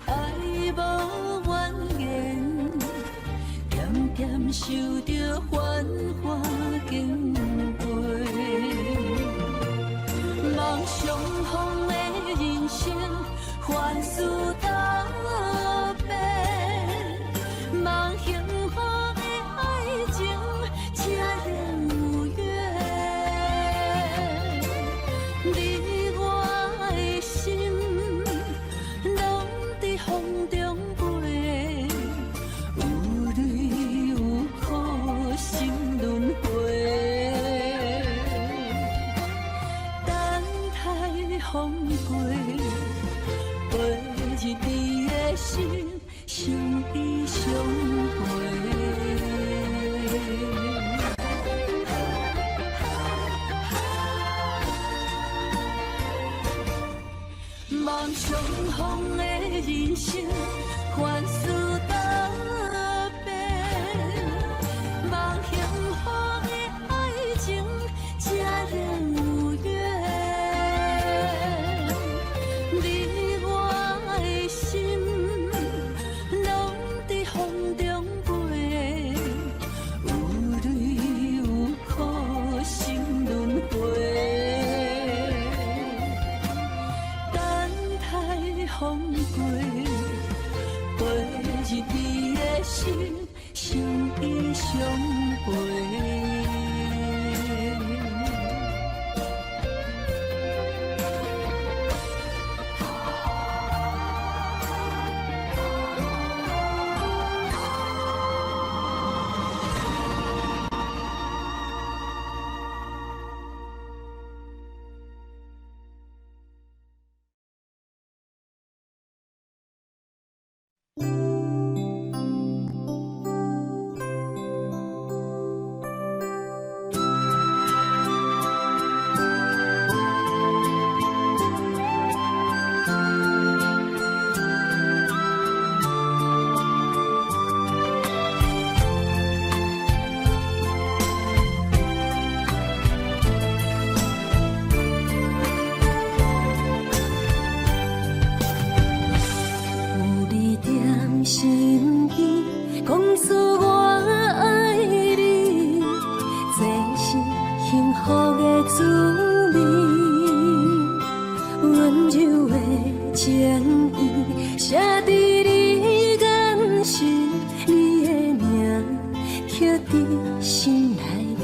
愛無怨言，點點受著繁華經過。望相逢的人生，凡事都變。望幸福的愛情，才能有緣。你我的心，攏佇風中飛，有淚有苦，心輪迴。等待風過，飛入你的心，相依相陪。望相逢的人生，凡事都變。望幸福的愛情，才能有緣。你我的心，攏佇風中飛，有淚有苦，心輪迴。等待風過，飛入你的心，相依相陪。有你踮身邊，講出我愛你，這是幸福的滋味。溫柔的情意，寫佇你眼神，你的名刻佇心內面。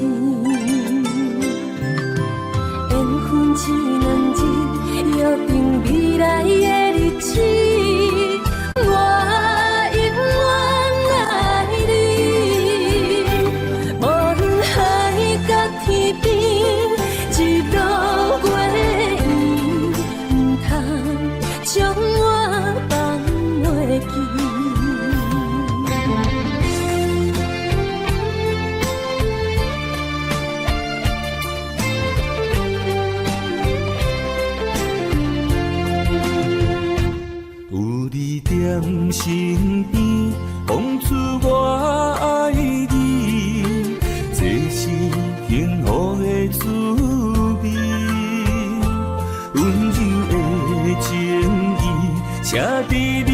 緣分這兩字，約定未來的日子。我永遠愛你，無論海角天邊，日落月圓，毋通將我放袂記。有你踮身邊，講出我愛你，這是幸福的滋味。溫柔的情意，寫佇你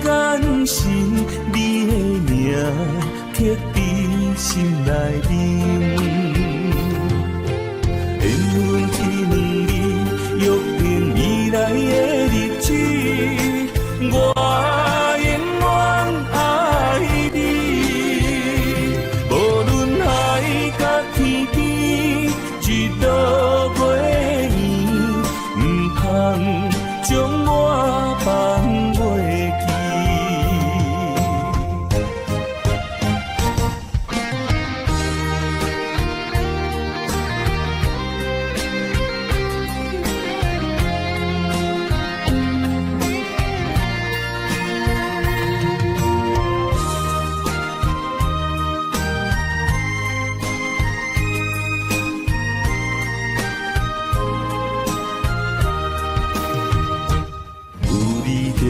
眼神，你的名刻佇心內面。緣分這兩字，約定未來的日子，我永遠愛你。無論海角天邊，日落月圓，毋通將我放袂記。有你踮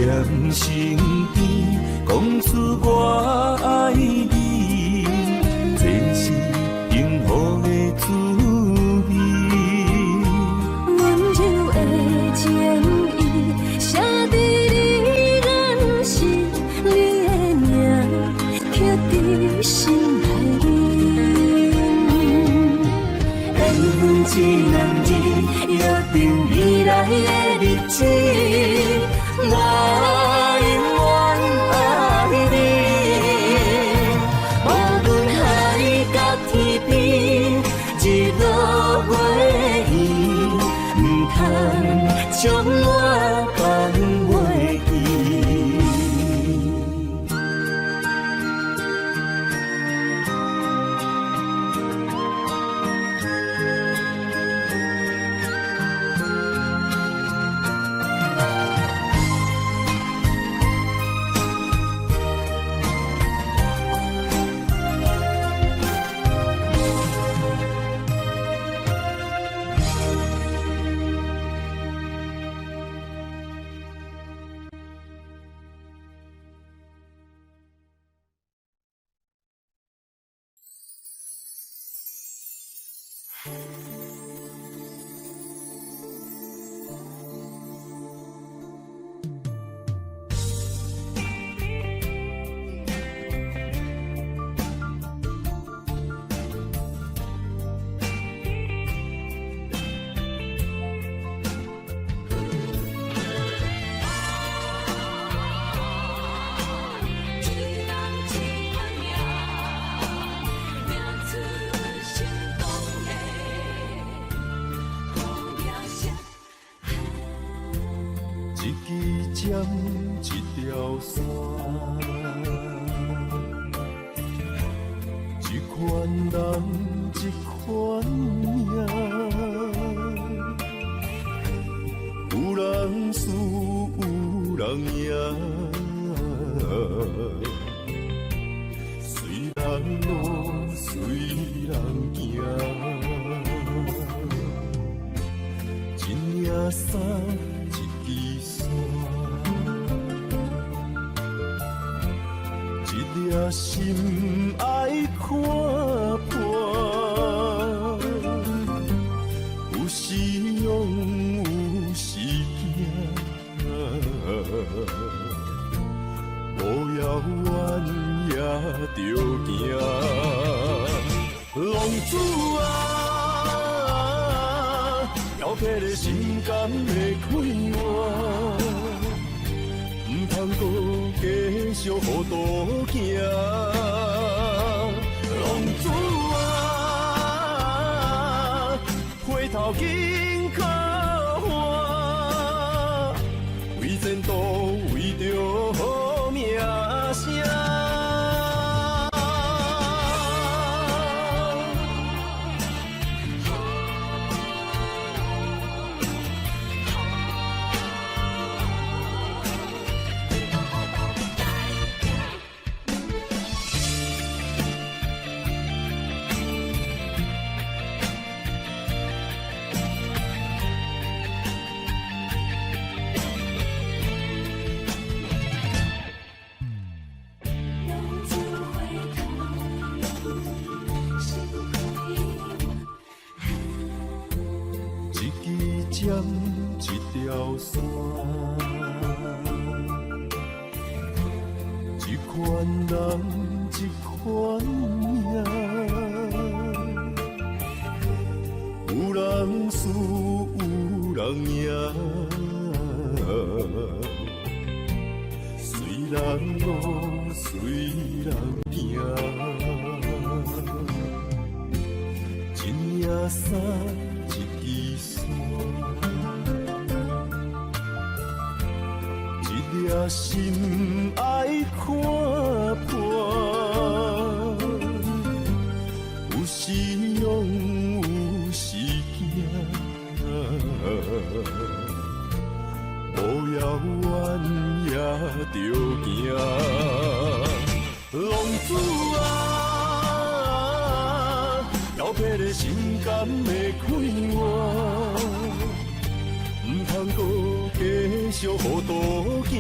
心內面。緣分這兩字，約定未來的日子，我永遠愛你。無論海角天邊，日落月圓，毋通將我放袂記。一人一款命，命出心動的好名聲。一支針，一條線，一款人，一款命。有人輸，有人贏，隨人路，隨人行。一領衫，一支線，一粒心愛看破。有時勇，有時驚，無遙遠也著行。浪子啊，飄泊的心敢會快活？毋通閣繼續糊塗行。浪子啊，回頭緊靠岸，為前途，為著好名聲。浪子回頭，心快活。一支針，一條線，一款人，一款命。有人輸，有人贏，隨人路，隨人行。一領衫，一支線，一粒心愛看破。有時勇，有時驚，無遙遠也著行。浪子啊，飄泊的心敢會快活？毋通閣繼續糊塗行。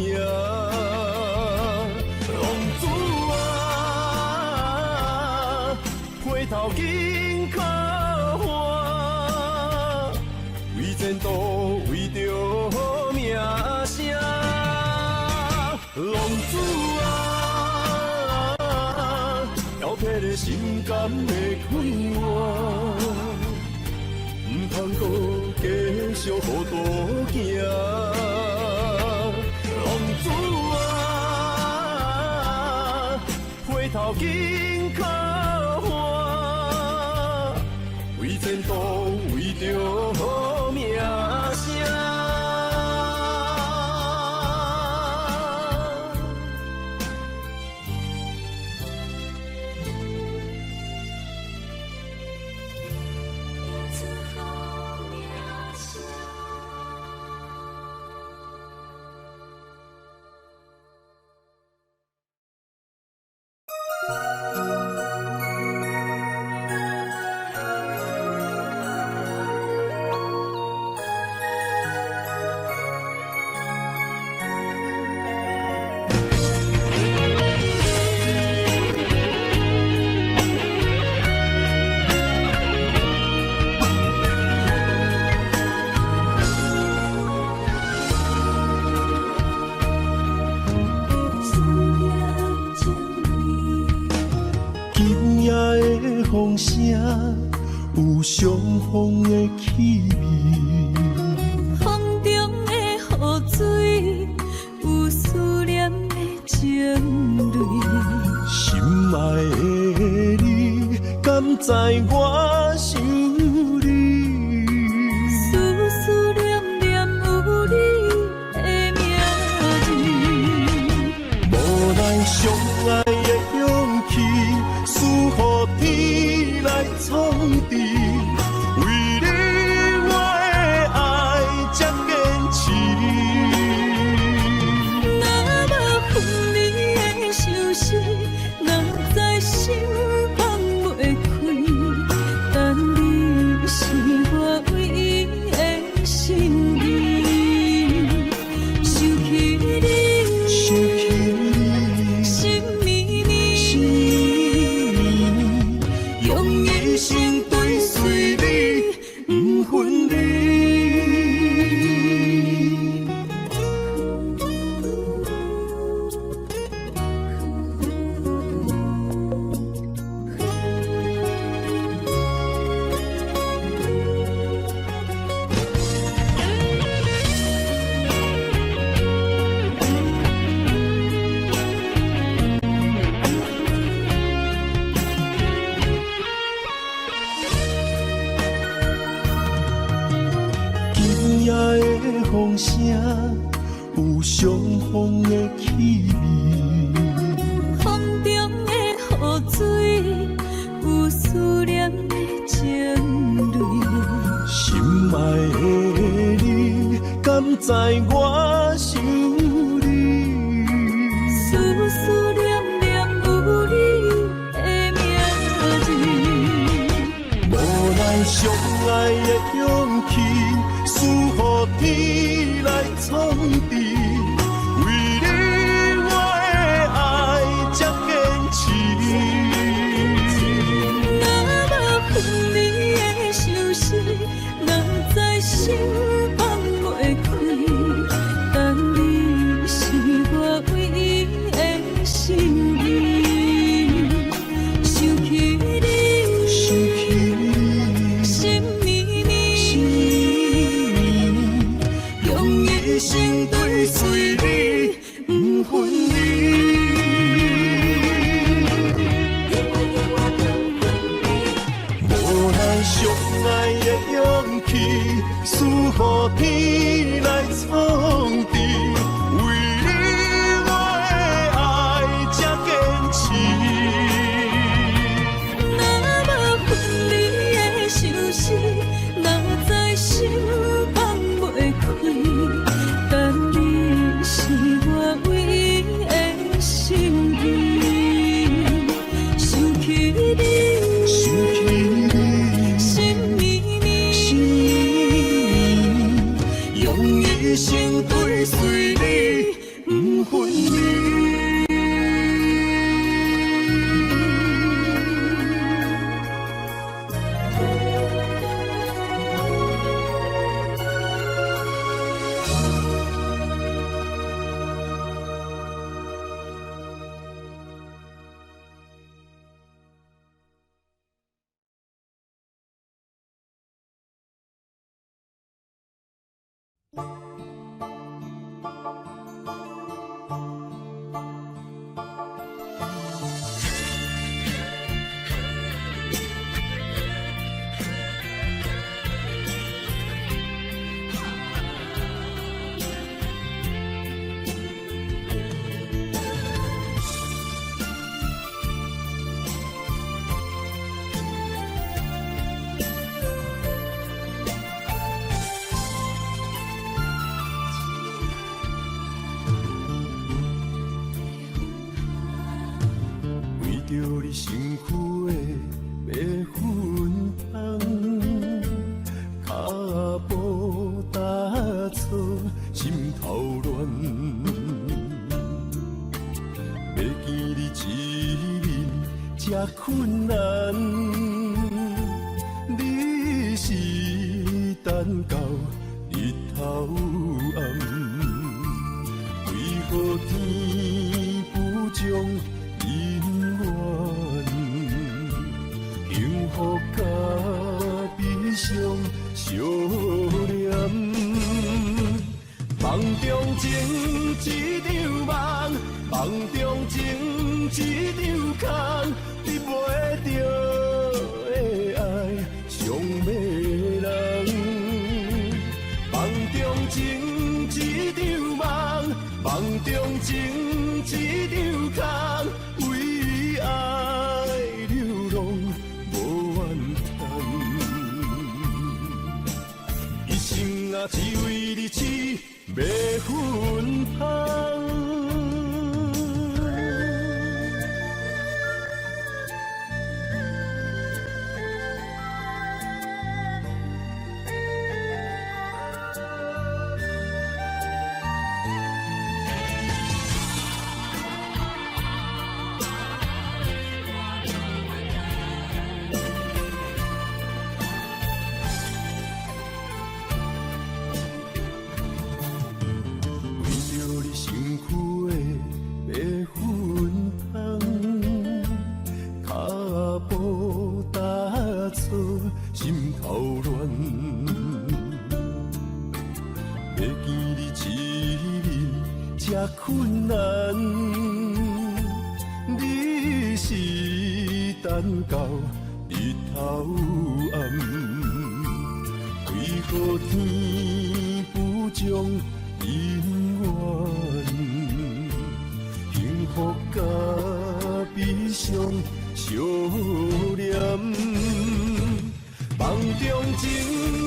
浪子啊，回頭緊靠岸，為前途，為著好名聲。浪子啊，彼个心甘的快活，毋通阁继续糊涂行。浪子啊，回头紧靠岸，为前途，為著好名聲。出好名聲。思念情侶。今夜的風聲有傷風的氣味，風中的雨水有思念的情淚。心愛的你，敢知我想你？思思念念有你的名字。無奈相愛的勇氣，輸予天來創治。為你我的愛這堅持。若無分離的相思，哪知心放袂開。但你是我唯一的心意。想起你，想起你，心绵绵，心绵绵，用一生追隨你，不分離。今夜的風聲有傷風的氣味，風中的雨水有思念的情淚。心愛的你，敢知我想你？思思念念有你的名字。無奈相愛的勇氣，輸予天來創治。為你我的愛這堅持。若無分離的相思，哪知心放袂開。但你是我唯一的心意。想起你，想起你，心绵绵，心绵绵，用一生追隨你，不分離。無奈相愛的勇氣，輸予天來創治。為你我的愛這堅持。若無分離的相思，哪知心放袂開。但你是我唯一的心意。想起你，想起你，心绵绵，心绵绵，用一生追隨你，不分離。身軀的白粉香，跤步踏錯，心頭亂。欲見你一面這困難，你是等到日頭暗，為何天不將姻緣，幸福佮悲傷相連。夢中情一場夢，夢中情一場空，得袂著的愛傷迷人。夢中情一場夢，夢中情一場空，為愛流浪無怨嘆。一生啊，只為你痴迷芬芳。為著你身軀的白粉香，跤步踏錯，心頭亂。欲見你一面這困難，你是等到日頭暗，為何天不將姻緣，幸福佮悲傷相連。夢中情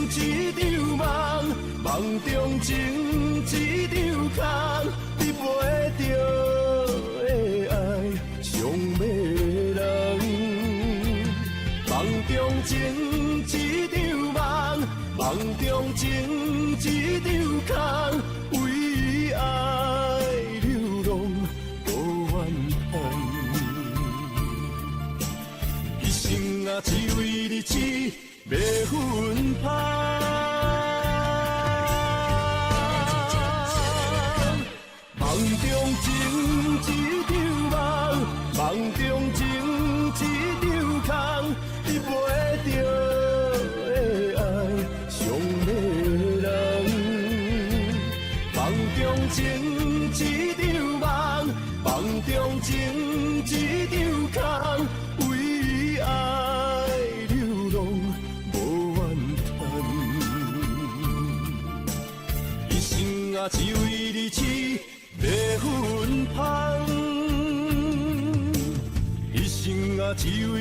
一場夢，夢中情一場空，得袂著的愛傷迷人。夢中情一場夢，夢中情一場空，為愛流浪無怨嘆。一生啊，只為你痴迷芬芳。夢中情一場夢，夢中情一場空，得袂著的愛傷迷人。夢中情一場夢，夢中情一場空，為愛流浪無怨嘆。一生啊，只為你痴迷芬芳。一生啊，只為